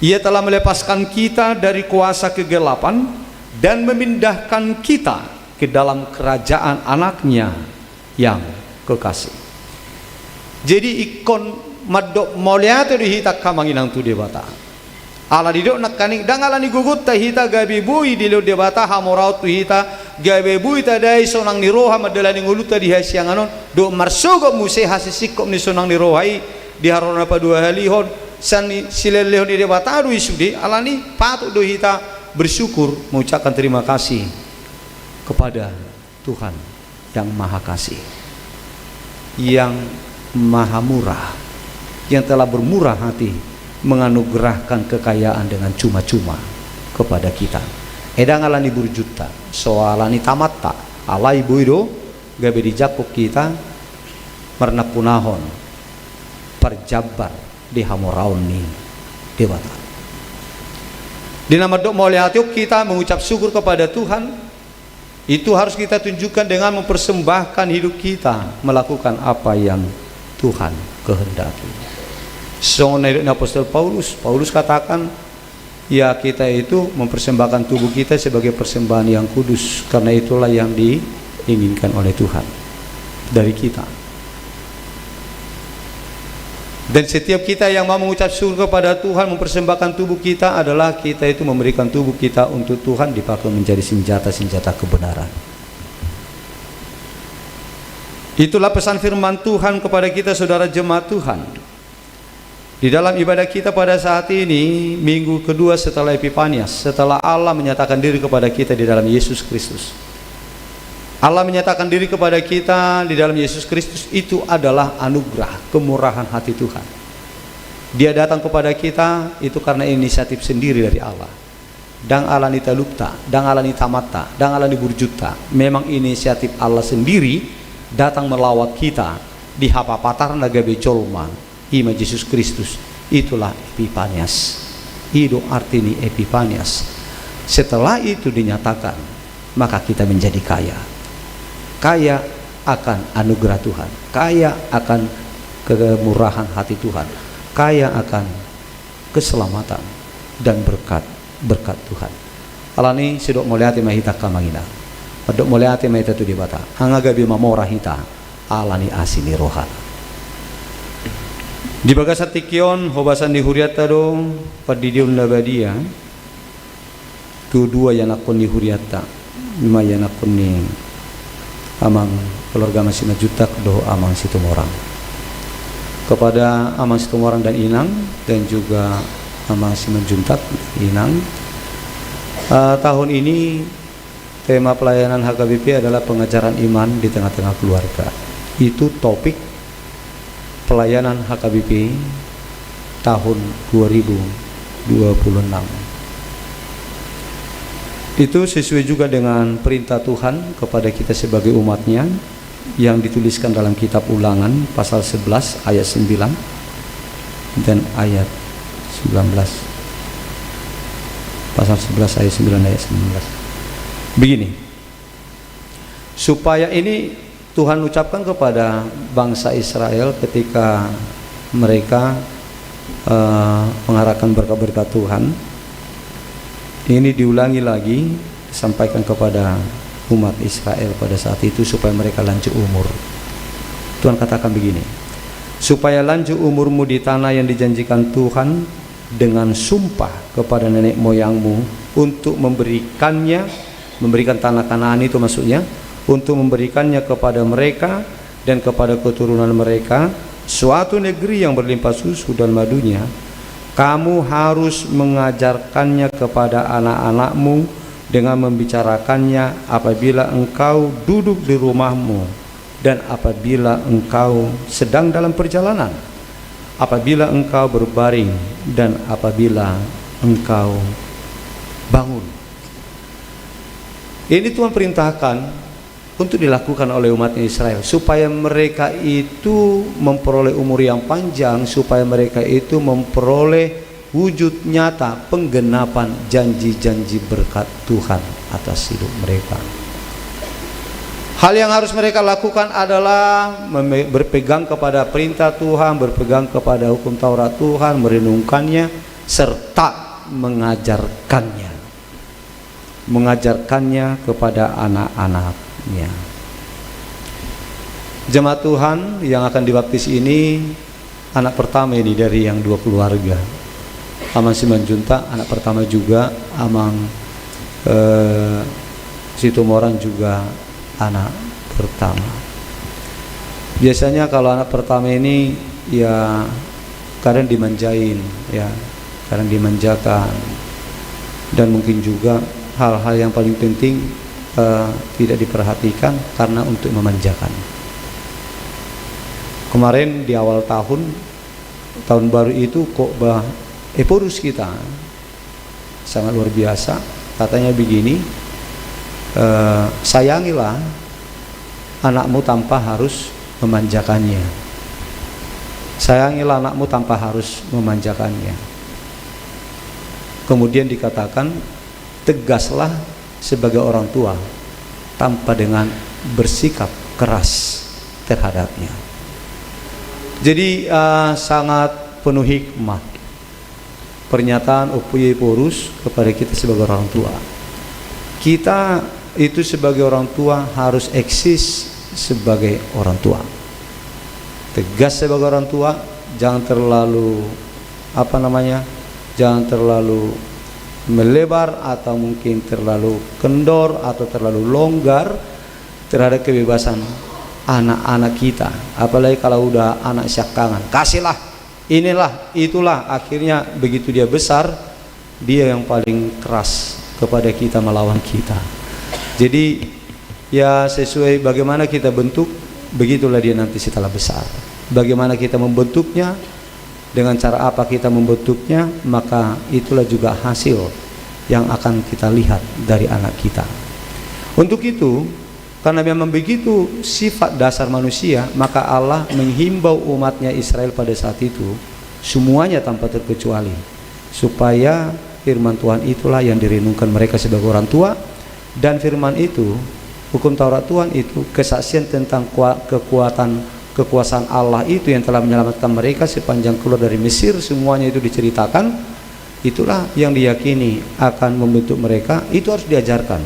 Ia telah melepaskan kita dari kuasa kegelapan dan memindahkan kita ke dalam kerajaan Anak-Nya yang kekasih. Jadi ingkon mandok mauliate do hita angka amang inang tu Debata. Ala didok nangkaning, ndang ala ni gogonta hita gabe boi dilehon Debata hamoraon tu hita, gabe boi tadai sonang ni roha mandalani ngolunta di hasiangan on, dohot marsogot muse hasisingkop ni sonang ni roha i di haroro na paduahalihon, sian ni silehonlehon ni Debata do i sude, ala ni i patut do hita bersyukur, mengucapkan terima kasih kepada Tuhan yang Maha Kasih, yang Maha Murah, yang telah bermurah hati menganugerahkan kekayaan dengan cuma-cuma kepada kita. Ndang ala ni burjunta, so ala ni tamatta, alai boi do gabe dijangkon hita marnampunahon, parjambar di hamoraon ni Debata. Di na mandok mauliate on hita mengucap syukur kepada Tuhan, itu harus kita tunjukkan dengan mempersembahkan hidup kita, melakukan apa yang Tuhan kehendaki. Songon na nidok ni apostel Paulus, Paulus katakan, ya, kita itu mempersembahkan tubuh kita sebagai persembahan yang kudus, karena itulah yang diinginkan oleh Tuhan dari kita. Dan setiap kita yang mau mengucap syukur kepada Tuhan, mempersembahkan tubuh kita, adalah kita itu memberikan tubuh kita untuk Tuhan, dipakai menjadi senjata-senjata kebenaran. Itulah pesan firman Tuhan kepada kita, saudara jemaat Tuhan. Di dalam ibadah kita pada saat ini, minggu kedua setelah Epipanias, setelah Allah menyatakan diri kepada kita di dalam Yesus Kristus. Allah menyatakan diri kepada kita di dalam Yesus Kristus, itu adalah anugerah, kemurahan hati Tuhan. Dia datang kepada kita itu karena inisiatif sendiri dari Allah. Ndang ala ni talupta, ndang ala ni tamatta, ndang ala ni burjunta. Memang inisiatif Allah sendiri datang melawat kita di hapapatarna gabe jolma, i ma Jesus Kristus. Itulah Epipanias. I do arti ni Epipanias. Setelah itu dinyatakan, maka kita menjadi kaya. Kaya akan anugerah Tuhan, kaya akan kemurahan hati Tuhan, kaya akan keselamatan dan berkat-berkat Tuhan. Alani i sidok mauliate ma hita angka amang inang. Mandok mauliate ma hita tu Debata. Nunga gabe mamora hita ala ni asi ni rohana. Di bagasan tingki on, hobasan ni hurianta do pandidion na badia tu dua ianakhon ni hurianta, ima ianakhon ni amang keluarga amang Simanjuntak dohot amang Situmorang. Kepada amang Situmorang dan inang, dan juga amang Simanjuntak, inang, eh, tahun ini tema pelayanan H K B P adalah pengajaran iman di tengah-tengah keluarga. Itu topik pelayanan H K B P tahun dua ribu dua puluh enam. Itu sesuai juga dengan perintah Tuhan kepada kita sebagai umat-Nya yang dituliskan dalam kitab Ulangan pasal sebelas ayat sembilan dan ayat sembilan belas. Pasal sebelas ayat sembilan, ayat sembilan belas. Begini, supaya ini Tuhan ucapkan kepada bangsa Israel ketika mereka, eh, mengharapkan berkat-berkat Tuhan. Ini diulangi lagi, disampaikan kepada umat Israel pada saat itu supaya mereka lanjut umur. Tuhan katakan begini, "Supaya lanjut umurmu di tanah yang dijanjikan Tuhan dengan sumpah kepada nenek moyangmu untuk memberikannya," memberikan tanah Kanaan itu maksudnya, "untuk memberikannya kepada mereka dan kepada keturunan mereka, suatu negeri yang berlimpah susu dan madunya, kamu harus mengajarkannya kepada anak-anakmu dengan membicarakannya apabila engkau duduk di rumahmu dan apabila engkau sedang dalam perjalanan, apabila engkau berbaring dan apabila engkau bangun." Ini Tuhan perintahkan untuk dilakukan oleh umat Israel, supaya mereka itu memperoleh umur yang panjang, supaya mereka itu memperoleh wujud nyata penggenapan janji-janji berkat Tuhan atas hidup mereka. Hal yang harus mereka lakukan adalah meme-, berpegang kepada perintah Tuhan, berpegang kepada hukum Taurat Tuhan, merenungkannya, serta mengajarkannya. Mengajarkannya kepada anak-anaknya. Jemaat Tuhan yang akan dibaptis ini anak pertama ini dari yang dua keluarga. Amang Simanjuntak anak pertama juga, Amang, eh, Situmorang juga anak pertama. Biasanya kalau anak pertama ini, ya, kadang dimanjain, ya, kadang dimanjakan, dan mungkin juga hal-hal yang paling penting, eh, tidak diperhatikan karena untuk memanjakan. Kemarin di awal tahun, tahun baru itu, khotbah Ephorus kita sangat luar biasa. Katanya begini, eh, "Sayangilah anakmu tanpa harus memanjakannya. Sayangilah anakmu tanpa harus memanjakannya." Kemudian dikatakan, "Tegaslah sebagai orang tua tanpa dengan bersikap keras terhadapnya." Jadi, eh, sangat penuh hikmah pernyataan Ompu Ephorus kepada kita sebagai orang tua. Kita itu sebagai orang tua harus eksis sebagai orang tua. Tegas sebagai orang tua, jangan terlalu, apa namanya, jangan terlalu melebar atau mungkin terlalu kendor atau terlalu longgar terhadap kebebasan anak-anak kita. Apalagi kalau udah anak siangkangan, kasihlah inilah, itulah, akhirnya begitu dia besar, dia yang paling keras kepada kita, melawan kita. Jadi, ya, sesuai bagaimana kita bentuk, begitulah dia nanti setelah besar. Bagaimana kita membentuknya, dengan cara apa kita membentuknya, maka itulah juga hasil yang akan kita lihat dari anak kita. Untuk itu, karena memang begitu sifat dasar manusia, maka Allah menghimbau umatnya Israel pada saat itu, semuanya tanpa terkecuali, supaya firman Tuhan itulah yang direnungkan mereka sebagai orang tua, dan firman itu, hukum Taurat Tuhan itu, kesaksian tentang kua-, kekuatan, kekuasaan Allah itu yang telah menyelamatkan mereka sepanjang keluar dari Mesir, semuanya itu diceritakan. Itulah yang diyakini akan membentuk mereka, itu harus diajarkan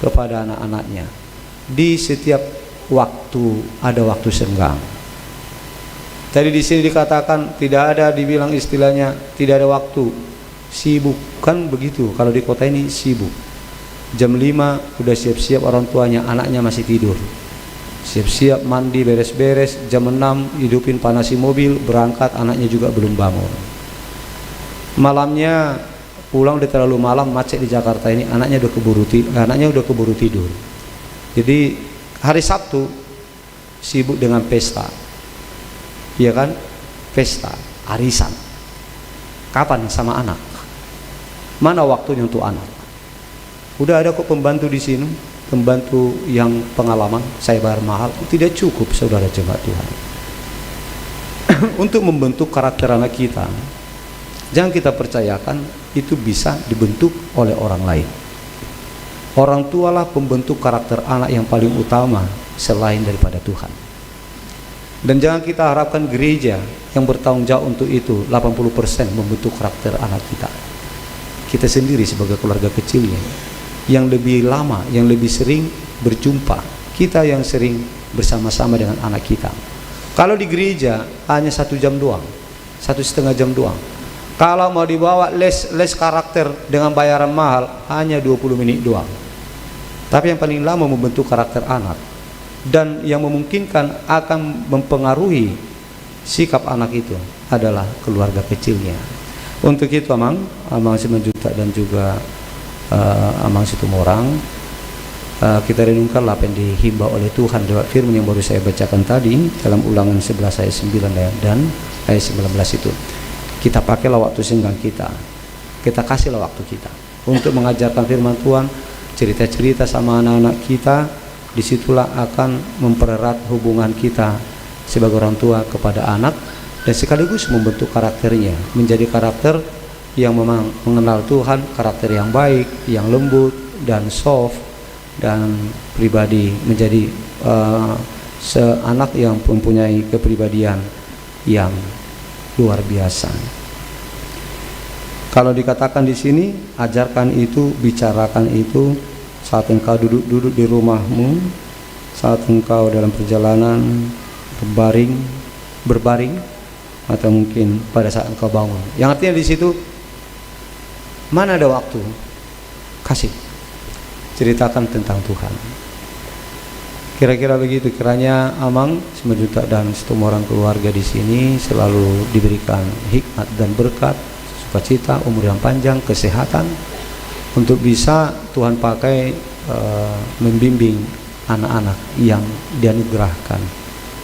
kepada anak-anaknya. Di setiap waktu ada waktu senggang. Tadi di sini dikatakan tidak ada, dibilang istilahnya tidak ada waktu, sibuk. Kan begitu, kalau di kota ini sibuk. Jam lima udah siap-siap orang tuanya, anaknya masih tidur. Siap-siap mandi, beres-beres, jam enam hidupin, panasi mobil, berangkat, anaknya juga belum bangun. Malamnya pulang udah terlalu malam, macet di Jakarta ini, anaknya udah keburu ti-, anaknya udah keburu tidur. Jadi hari Sabtu sibuk dengan pesta. Iya kan? Pesta, arisan. Kapan sama anak? Mana waktunya untuk anak? Udah ada kok pembantu di sini, pembantu yang pengalaman, saya bayar mahal, tidak cukup, saudara jemaat Tuhan. Untuk membentuk karakter anak kita, jangan kita percayakan itu bisa dibentuk oleh orang lain. Orang tualah pembentuk karakter anak yang paling utama selain daripada Tuhan. Dan jangan kita harapkan gereja yang bertanggung jawab untuk itu delapan puluh persen membentuk karakter anak kita. Kita sendiri sebagai keluarga kecilnya, yang lebih lama, yang lebih sering berjumpa, kita yang sering bersama-sama dengan anak kita. Kalau di gereja hanya satu jam doang, satu setengah jam doang. Kalau mau dibawa les, les karakter dengan bayaran mahal, hanya dua puluh menit doang. Tapi yang paling lama membentuk karakter anak dan yang memungkinkan akan mempengaruhi sikap anak itu adalah keluarga kecilnya. Untuk itu, Amang, Amang Simanjuntak dan juga, eh, Amang Situmorang, eh, kita renungkanlah apa yang dihimbau oleh Tuhan lewat firman yang baru saya bacakan tadi dalam Ulangan sebelas ayat sembilan dan, dan ayat sembilan belas itu. Kita pakailah waktu senggang kita, kita kasihlah waktu kita untuk mengajarkan firman Tuhan, cerita-cerita sama anak-anak kita, disitulah akan mempererat hubungan kita sebagai orang tua kepada anak, dan sekaligus membentuk karakternya menjadi karakter yang memang mengenal Tuhan, karakter yang baik, yang lembut, dan soft, dan pribadi menjadi, eh, seanak yang mempunyai kepribadian yang luar biasa. Kalau dikatakan di sini, ajarkan itu, bicarakan itu saat engkau duduk-duduk di rumahmu, saat engkau dalam perjalanan, berbaring, berbaring, atau mungkin pada saat engkau bangun. Yang artinya di situ, mana ada waktu, kasih. Ceritakan tentang Tuhan. Kira-kira begitu, kiranya Amang Simanjuntak dan Situmorang keluarga di sini selalu diberikan hikmat dan berkat, sukacita, umur yang panjang, kesehatan, untuk bisa Tuhan pakai, eh, membimbing anak-anak yang dianugerahkan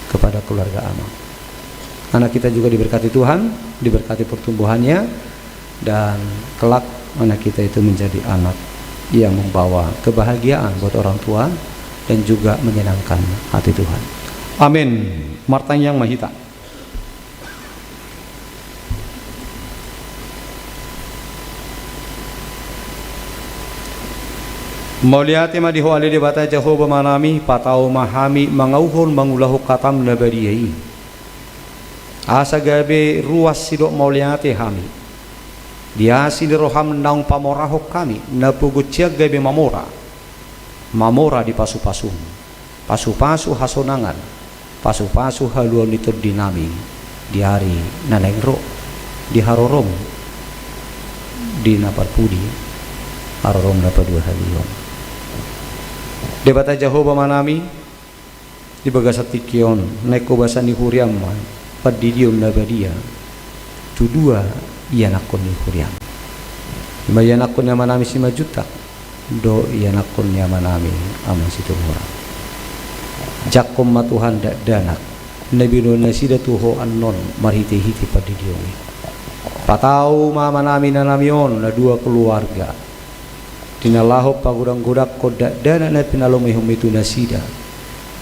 kepada keluarga Amang. Anak kita juga diberkati Tuhan, diberkati pertumbuhannya, dan kelak anak kita itu menjadi anak yang membawa kebahagiaan buat orang tua dan juga menyenangkan hati Tuhan. Amin. Martangiang ma hita. Mauliate ma di Ho ale Debata Jahowa Amanami, patau ma hami mangauhon mangulahon hataM na badia i. Asa gabe ruas sidok mauliate hami di asi ni rohaM naung pamorahon hami, na pogot sian gabe mamora, mamora di pasu-pasuM, pasu-pasu hasonangan, pasu-pasu haluaon ni tondinami di ari na naeng ro, di harorom, di na parpudi, harorom na paduahalihon. Debata Jahowa Amanami, di bagasan tingki on, naeng Ho basa ni huriaM ma pandidion na badia tu dua ianakhon ni huriaM. I ma ianakhon ni amanami Simanjuntak dohot ianakhon ni amanami Amang Situmorang. Jangkon ma Tuhan dakdanak na binoan nasida tu Ho annon marhite-hite pandidion i. Patau ma amanami inanami on na dua keluarga di na laho pagodang-godanghon dakdanak na pinalomoiHomi tu nasida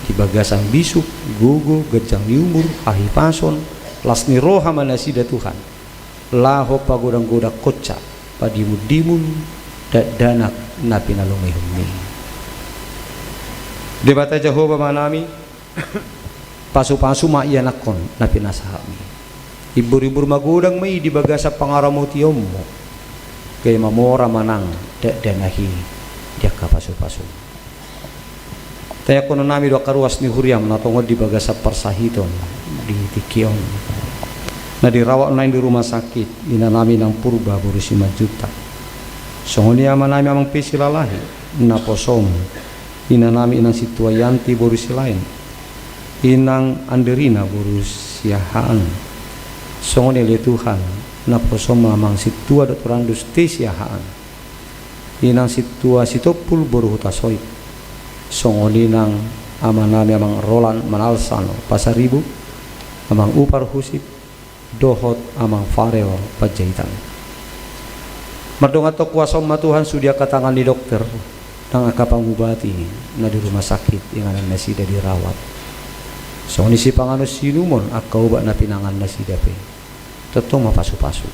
di bagasan bisuk, gogo, ganjang ni umur, hahipason, las ni roha ma nasida Tuhan, laho pagodang-godangkonsa, padimun-dimun dakdanak na pinalomoiHomi. Debata Jahowa Amanami, pasu-pasu ma ianakhon na pinasahatMi. Imbur-imbur magodang ma i di bagasan pangaramotionMu. mamora manang dakdanak i di angka pasupasu. Taanghon nami do angka ruas ni huriam na tongon di bagasan parsahiton di tingki on, na dirawat nuaeng di rumah sakit inanami nang Purba boru Simanjuntak. Songon i amanami amang Pe Silalahi, naposom inanami inang Sintua Yanti boru Silaen, inang Anderina boru Siahaan. Songon i ale Tuhan, naposom amang Sintua Doktor Andus T Siahaan, inang Sintua Sitompul boru Hutasoit. Songon i nang amanami amang Roland Manalsano Pasaribu, amang Upar Husip, dohot amang Farel Panjaitan. Mardongan tong kuasom ma Tuhan sude angka tangan ni dokter nang angka pangubati na di rumah sakit inganan nasida dirawat. Songon i sipanganon siinumon angka obat na pinangan nasida pe. Tongtong ma pasupasu.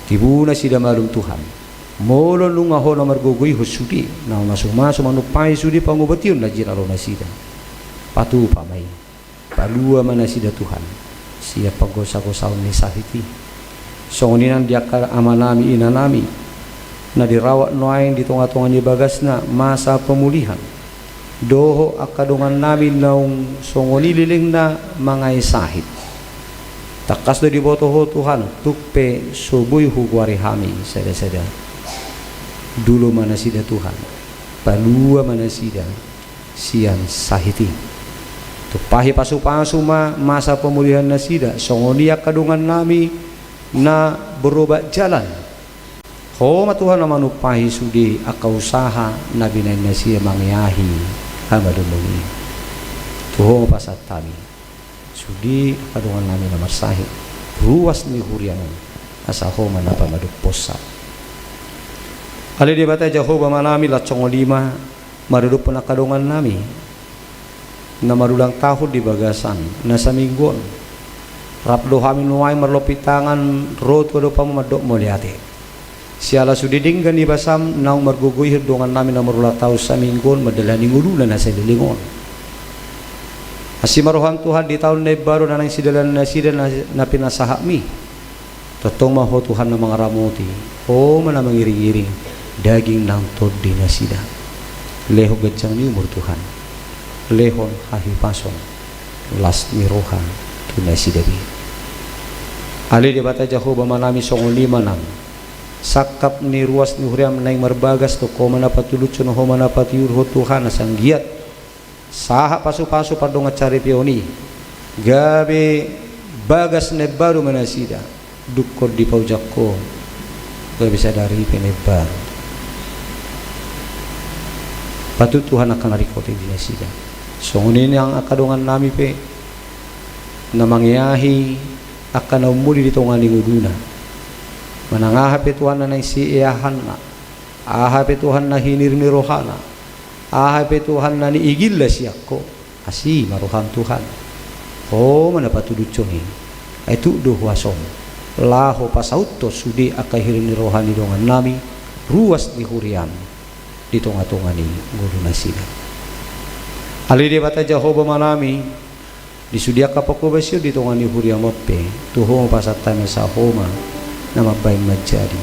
Tibu nasida malum Tuhan. Molo nunga Ho na margogoihon sude, na mamasumasu manumpahi sude pangubation na jinalo nasida. Patupa ma i. Palua ma nasida Tuhan sian panggosagosaon ni sahit i. Songon i nang di angka amanami inanami na dirawat nuaeng di tongatonga ni bagasna masa pemulihan, dohot angka dongannami naung songon i lelengna mangae sahit. Tangkas do diboto Ho Tuhan, tung pe so boi hugoari hami sadasada. Dulu ma nasida Tuhan, palua ma nasida sian sahit i. Tumpahi pasupasu ma masa pemulihan nasida, songon i angka dongannami na berobat jalan. Ho ma Tuhan na manumpahi sude angka usaha na binahen nasida mangeahi hamalimon i. Tu Ho ma pasahat hami sude angka dongannami na marsahit, ruas ni huriam on, asa Ho ma na pamadumponsa. Ale Debata Jahowa Amanami, laos songon i ma maradophon angka dongannami na marulang tahun di bagasan na saminggu on. Rap do hami nuaeng marlompit tangan ro tu adopanMu mandok mauliate. Siala sude denggan ni basaM naung margogoihon dongannami na marulang tahun saminggu on mandalani ngoluna na saleleng on. Asi ma rohaM Tuhan di taon na imbaru na naeng sidalanan nasida na, na pinasahatMi. Tongtong ma Ho Tuhan na mangaramoti, Ho ma na mangiringiring daging nang tondi nasida. Lehon ganjang ni umur Tuhan, lehon hahipason, las ni roha tu nasida be. Ale Debata Jahowa Amanami, songon i ma nang sangkap ni ruas ni huriaM naeng marbagas, tongtong Ho ma na patulushon, Ho ma na patiurhon Tuhan, asa anggiat sahat pasupasu pardongansaripeon i, gabe bagas na imbaru ma nasida, dungkon dipaujak Ho, gabe sada ripe na imbaru. Patut Tuhan angka na ringkot i di nasida. Songon i nang angka dongannami pe na mangeahi angka na ummuli di tonga ni ngoluna. Manang aha pe Tuhan na naeng sieahanna, aha pe Tuhan na hinir ni rohana, aha pe Tuhan na niigilna sian Ho, asi ma rohaM Tuhan. Ho ma na patulushon i. Ai tuk do huasoM laho pasauthon sude angka hinir ni roha ni dongannami, ruas ni huriaM di tongatonga ni ngolu nasida. Ale Debata Jahowa Amanami, di sude angka panghobasion di tonga ni huriaM on pe, tu Ho ma pasahat hami asa Ho ma na mambahen manjadi.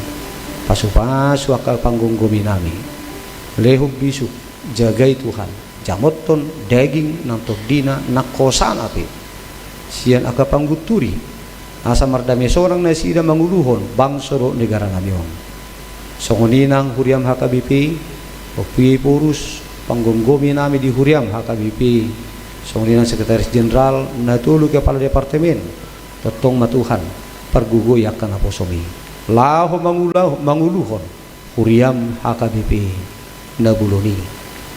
Pasupasu angka panggomgominami. Lehon bisuk, jagai Tuhan, jamothon daging nang tondina nang hosana pe sian angka panggunturi, asa mardame sonang nasida manguluhon bangso dohot negaranami on. Songon i nang huriaM H K B P, Ompu Yai Porus, panggomgominami di huriaM H K B P, songon i nang Sekretaris Jenderal, na tolu kepala departemen, tongtong ma Tuhan pargogoi angka naposoMi laho mangula-, manguluhon huriaM H K B P na bolon i,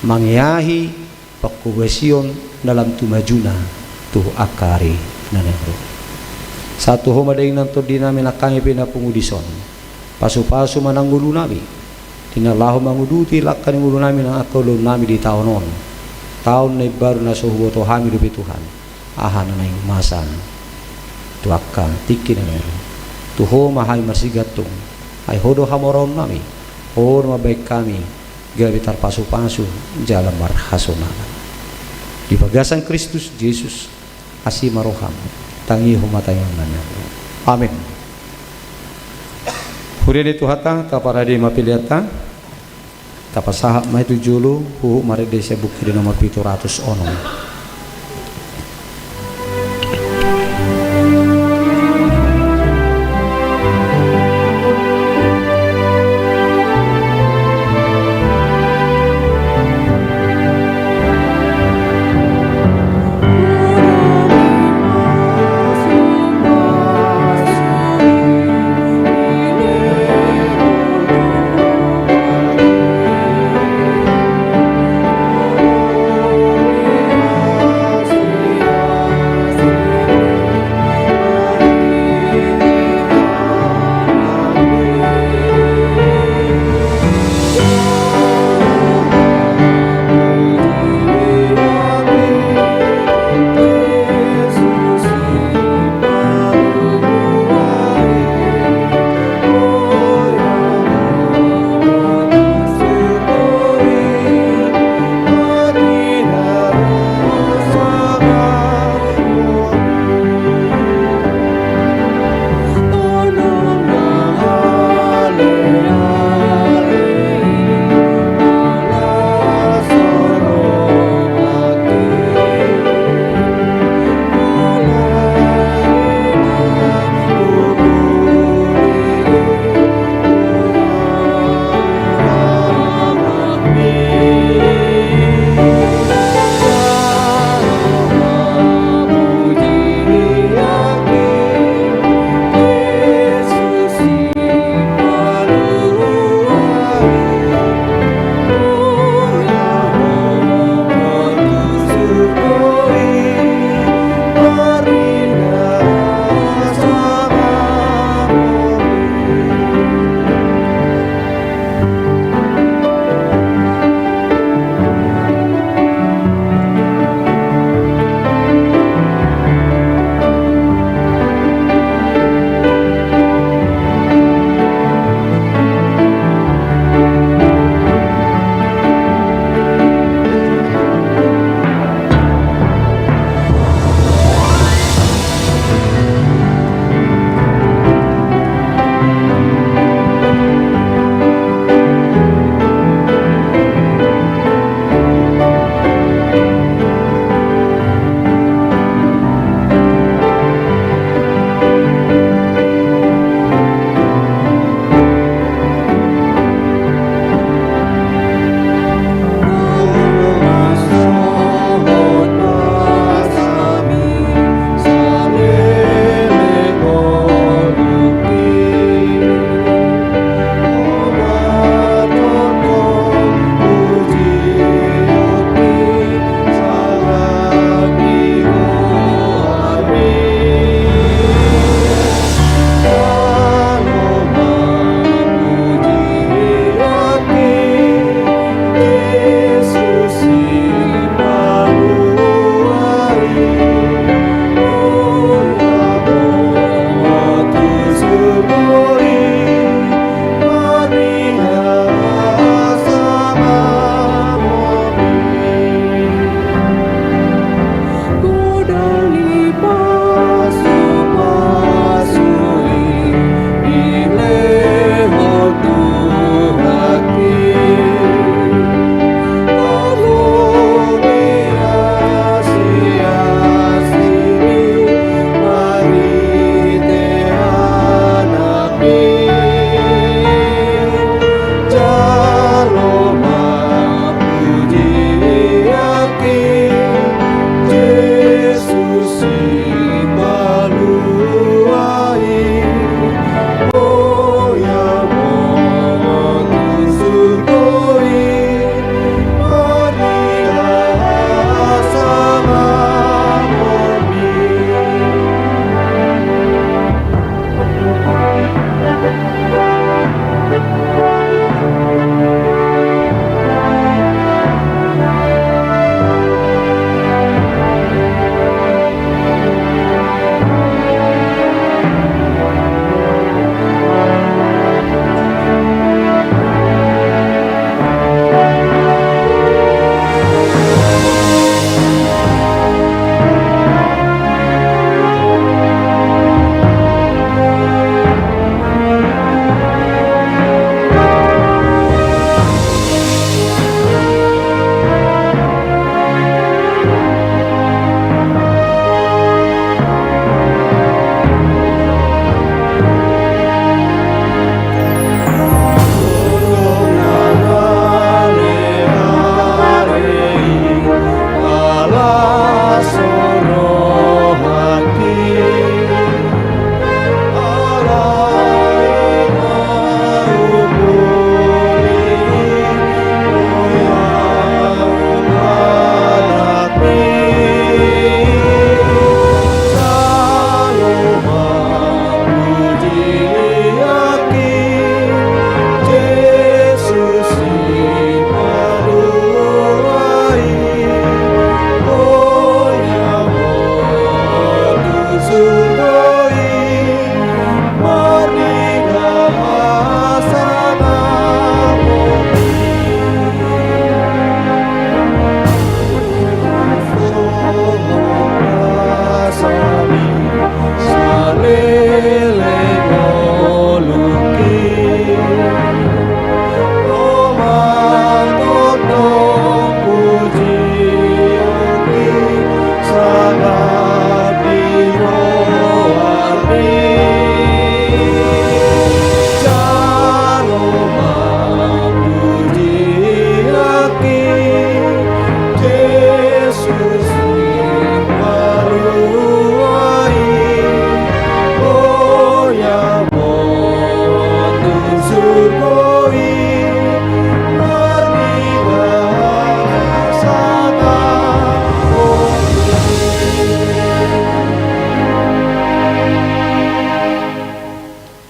mangeahi panghobasion na lam tu majuna tu angka ari na naeng ro. Sahat tu Ho ma daging nang tondinami nang hami pe na pungu dison. Pasupasu ma nang ngolunami, di na laho manguduti langka ni ngolunami nang angka ulaonnami di taon on. Taon na imbaru na so huboto hami dope Tuhan aha na naeng masa tu angka tingki na naeng ro. Tu Ho ma hami marsigantung, ai Ho do hamoraonnami, Ho do mambahen hami gabe tarpasupasu jala marhasonangan. Di bagasan Kristus Jesus, asi ma rohaM, tangihon ma tangiangnami. Amen. Huria ni Tuhanta, taparade ma peleanta. Tapasahat ma i tu jolo, huhut marende sian Buku Ende nomor pitu ratus onom.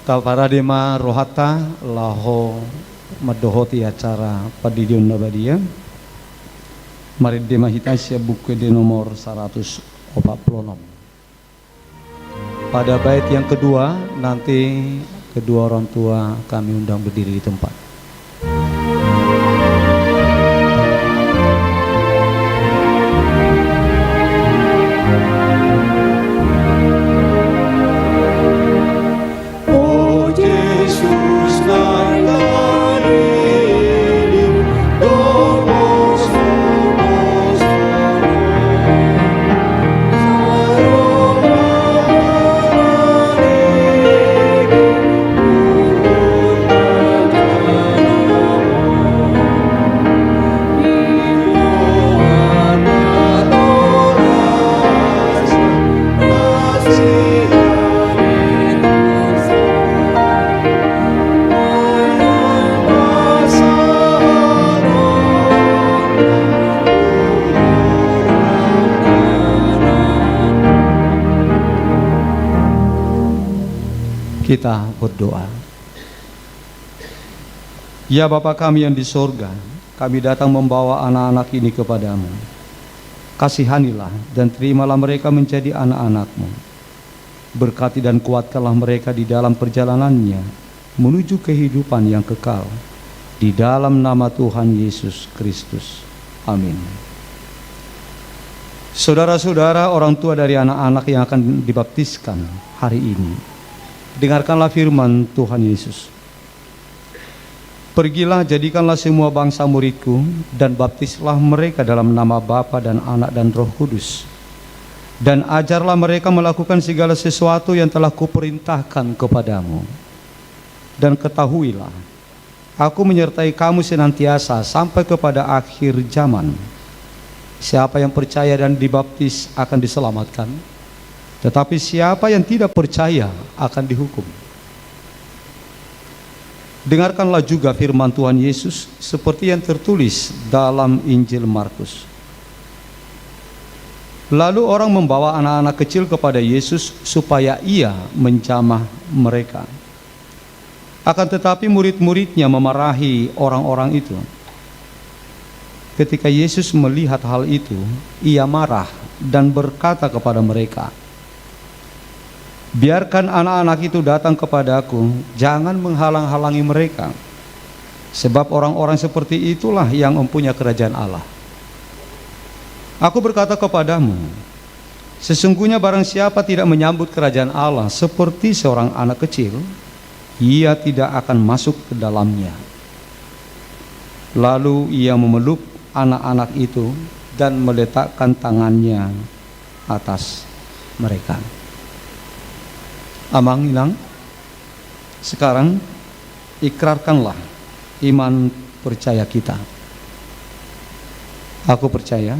Taparade ma rohanta laho mandohoti acara pandidion na badia. Marende ma hita sian Buku Ende nomor saratus opat pulu onom. Pada bait yang kedua, nanti kedua orang tua kami undang berdiri di tempat. Kita berdoa. Ya Bapa kami yang di sorga, kami datang membawa anak-anak ini kepada-Mu. Kasihanilah dan terimalah mereka menjadi anak-anak-Mu. Berkati dan kuatkanlah mereka di dalam perjalanannya menuju kehidupan yang kekal. Di dalam nama Tuhan Yesus Kristus. Amin. Saudara-saudara, orang tua dari anak-anak yang akan dibaptiskan hari ini, dengarkanlah firman Tuhan Yesus. Pergilah, jadikanlah semua bangsa muridku, dan baptislah mereka dalam nama Bapa dan Anak dan Roh Kudus. Dan ajarlah mereka melakukan segala sesuatu yang telah kuperintahkan kepadamu. Dan ketahuilah, Aku menyertai kamu senantiasa sampai kepada akhir zaman. Siapa yang percaya dan dibaptis akan diselamatkan, tetapi siapa yang tidak percaya akan dihukum. Dengarkanlah juga firman Tuhan Yesus seperti yang tertulis dalam Injil Markus. Lalu orang membawa anak-anak kecil kepada Yesus supaya Ia menjamah mereka. Akan tetapi, murid-murid-Nya memarahi orang-orang itu. Ketika Yesus melihat hal itu, Ia marah dan berkata kepada mereka, "Biarkan anak-anak itu datang kepada-Ku, jangan menghalang-halangi mereka, sebab orang-orang seperti itulah yang mempunyai kerajaan Allah. Aku berkata kepadamu, sesungguhnya barang siapa tidak menyambut kerajaan Allah seperti seorang anak kecil, ia tidak akan masuk ke dalamnya." Lalu Ia memeluk anak-anak itu dan meletakkan tangan-Nya atas mereka. Amang, Inang, sekarang ikrarkanlah iman percaya kita. Aku percaya.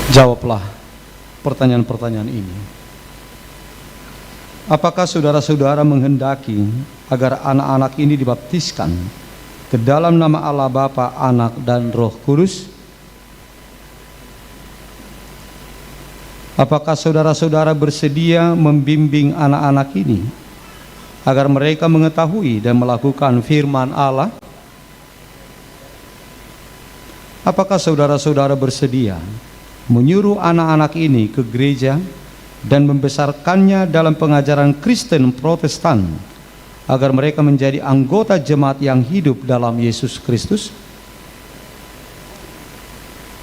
Jawablah pertanyaan-pertanyaan ini. Apakah saudara-saudara menghendaki agar anak-anak ini dibaptiskan ke dalam nama Allah Bapa, Anak, dan Roh Kudus? Apakah saudara-saudara bersedia membimbing anak-anak ini agar mereka mengetahui dan melakukan firman Allah? Apakah saudara-saudara bersedia menyuruh anak-anak ini ke gereja dan membesarkannya dalam pengajaran Kristen Protestan, agar mereka menjadi anggota jemaat yang hidup dalam Yesus Kristus?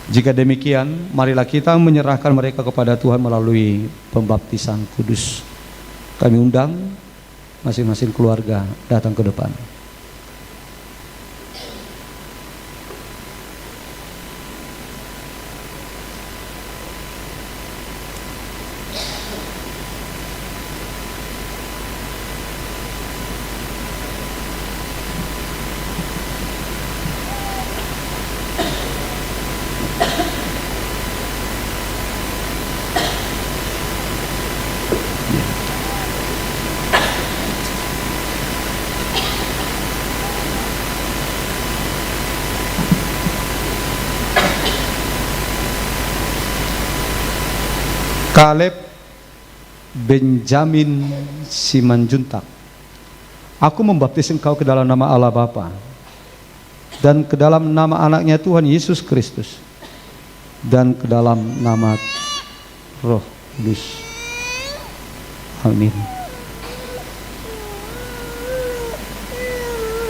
Jika demikian, marilah kita menyerahkan mereka kepada Tuhan melalui pembaptisan kudus. Kami undang masing-masing keluarga datang ke depan. Kaleb Benjamin Simanjuntak. Aku membaptis engkau ke dalam nama Allah Bapa, dan ke dalam nama Anaknya Tuhan Yesus Kristus, dan ke dalam nama Roh Kudus. Amin.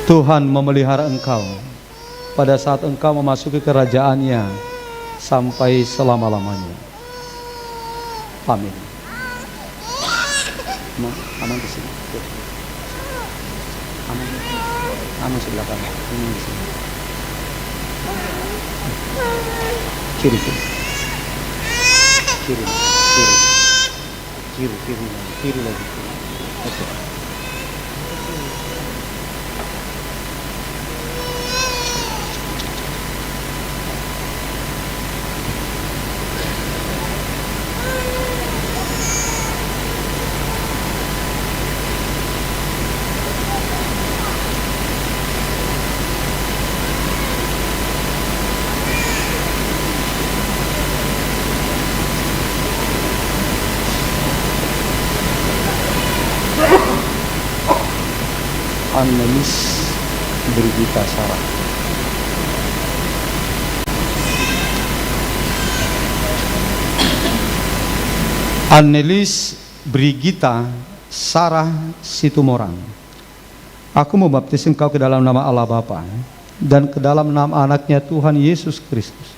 Tuhan memelihara engkau pada saat engkau memasuki kerajaan-Nya sampai selama-lamanya. Amin. Ma, aman di sini. Aman. Aman sebelah kanan. Aman di sini. Kiri, kiri. Kiri, kiri. Kiri, kiri lagi, kiri lagi. Oke. Annelis Brigita Sarah. Annelis Brigita Sarah Situmorang. Aku membaptis engkau ke dalam nama Allah Bapa, dan ke dalam nama Anaknya Tuhan Yesus Kristus,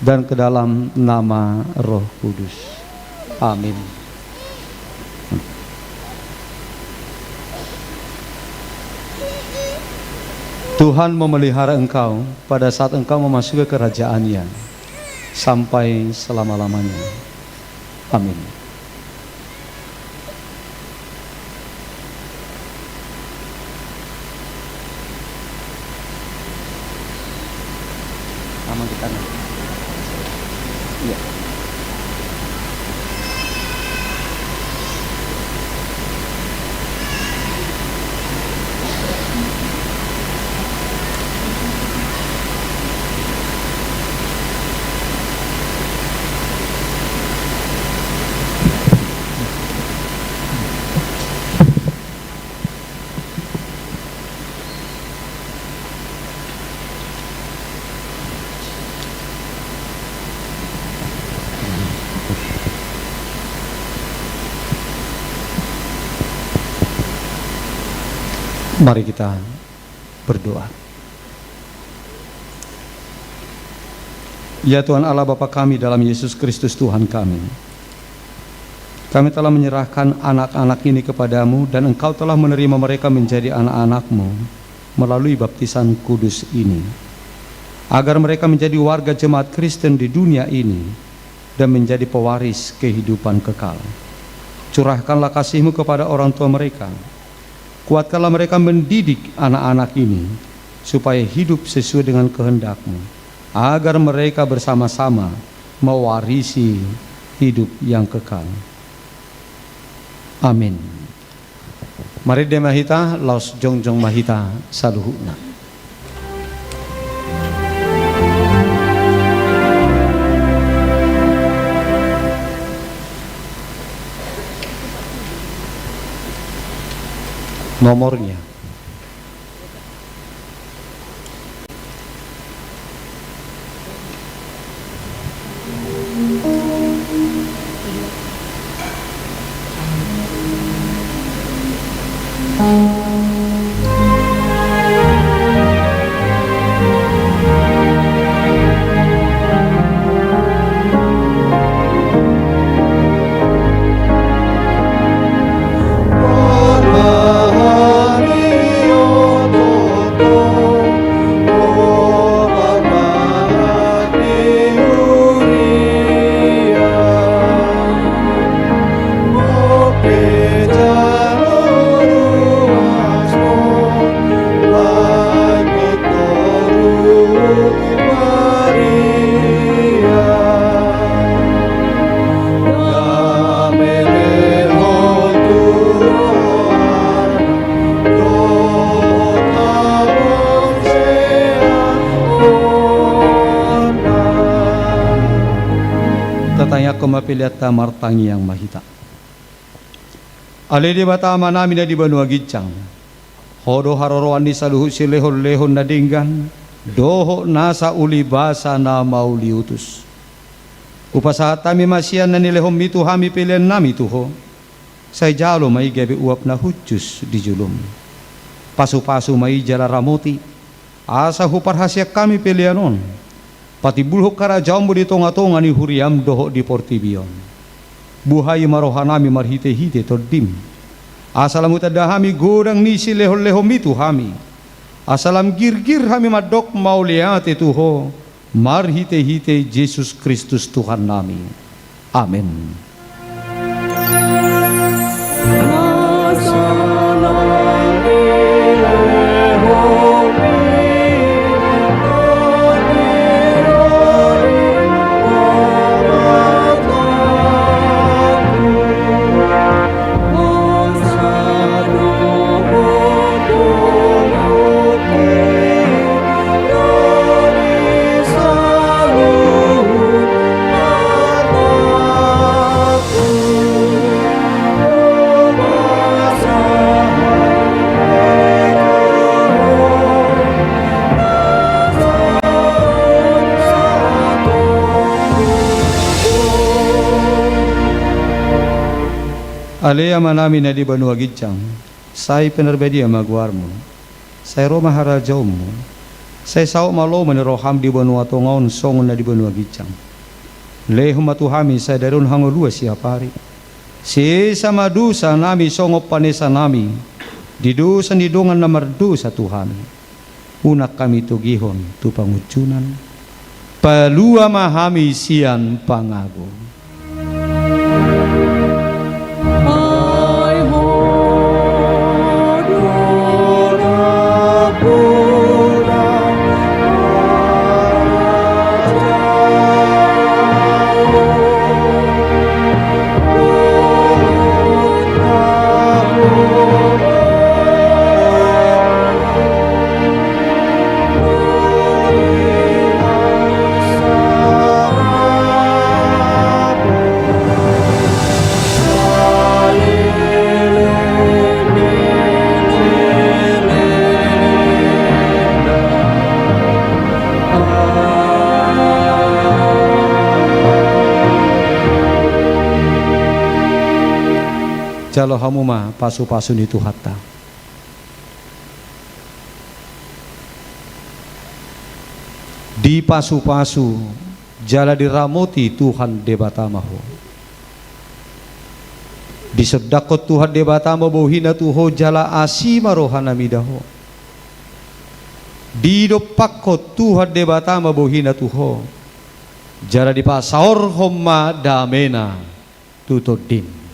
dan ke dalam nama Roh Kudus. Amin. Tuhan memelihara engkau pada saat engkau memasuki kerajaan-Nya sampai selama-lamanya. Amin. Aman di kanan. Iya. Mari kita berdoa. Ya Tuhan Allah, Bapa kami dalam Yesus Kristus Tuhan kami, kami telah menyerahkan anak-anak ini kepada-Mu, dan Engkau telah menerima mereka menjadi anak-anak-Mu melalui baptisan kudus ini, agar mereka menjadi warga jemaat Kristen di dunia ini dan menjadi pewaris kehidupan kekal. Curahkanlah kasih-Mu kepada orang tua mereka. Kuatkanlah mereka mendidik anak-anak ini supaya hidup sesuai dengan kehendak-Mu, agar mereka bersama-sama mewarisi hidup yang kekal. Amin. Marende ma hita, laos jongjong ma hita saluhutna. Nomornya. Jalo ma peleanta, martangiang ma hita. Ale Debata Amanami na di banua ginjang, Ho do haroroan ni saluhut silehonlehon na denggan dohot nasa ulibasa na mauliutus. Hupasahat hami ma sian na nilehonMi tu hami peleannami tu Ho. Sai jalo ma i gabe uap na hushus di joloM. Pasupasu ma i jala ramoti, asa huparhaseang hami pelean on patimbulhon harajaonMu di tongatonga ni huriaM dohot di portibi on. Buhai ma rohanami marhitehite TondiM, asa lam hutanda hami godang ni silehonlehonMi tu hami, asa lam girgir hami mandok mauliate tu Ho, marhitehite Jesus Kristus Tuhannami. Amen. Ale Amanami na di banua ginjang, sai pinarbadia ma goarMu. Sai ro ma harajaonMu. Sai saut ma lomo ni rohaM di banua tonga on songon na di banua ginjang. Lehon ma tu hami sadari on hangoluan siapari. Sesa ma dosanami songon panesanami di dosa ni dongan na mardosa tu hami. Unang hami togihon tu pangunjunan. Palua ma hami sian pangago. Jalo hamu ma pasupasu ni Tuhanta. Dipasupasu jala diramoti Tuhan Debata ma ho. Disondangkon Tuhan Debata ma bohiNa tu ho jala asi ma rohaNa mida ho. Didompakkon Tuhan Debata ma bohiNa tu ho jala dipasaorhon ma dameNa tu tondim.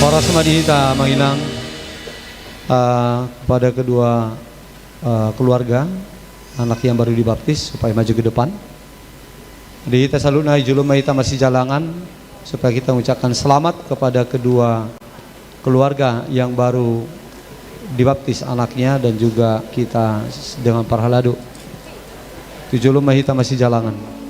Horas ma di hita, Amang Inang, eh, kepada kedua eh, keluarga, anak yang baru dibaptis, supaya maju ke depan. Di hita saluhutna, jolo ma hita masijalangan, supaya kita mengucapkan selamat kepada kedua keluarga yang baru dibaptis anaknya, dan juga kita dengan parhalado. Tu jolo ma hita masijalangan.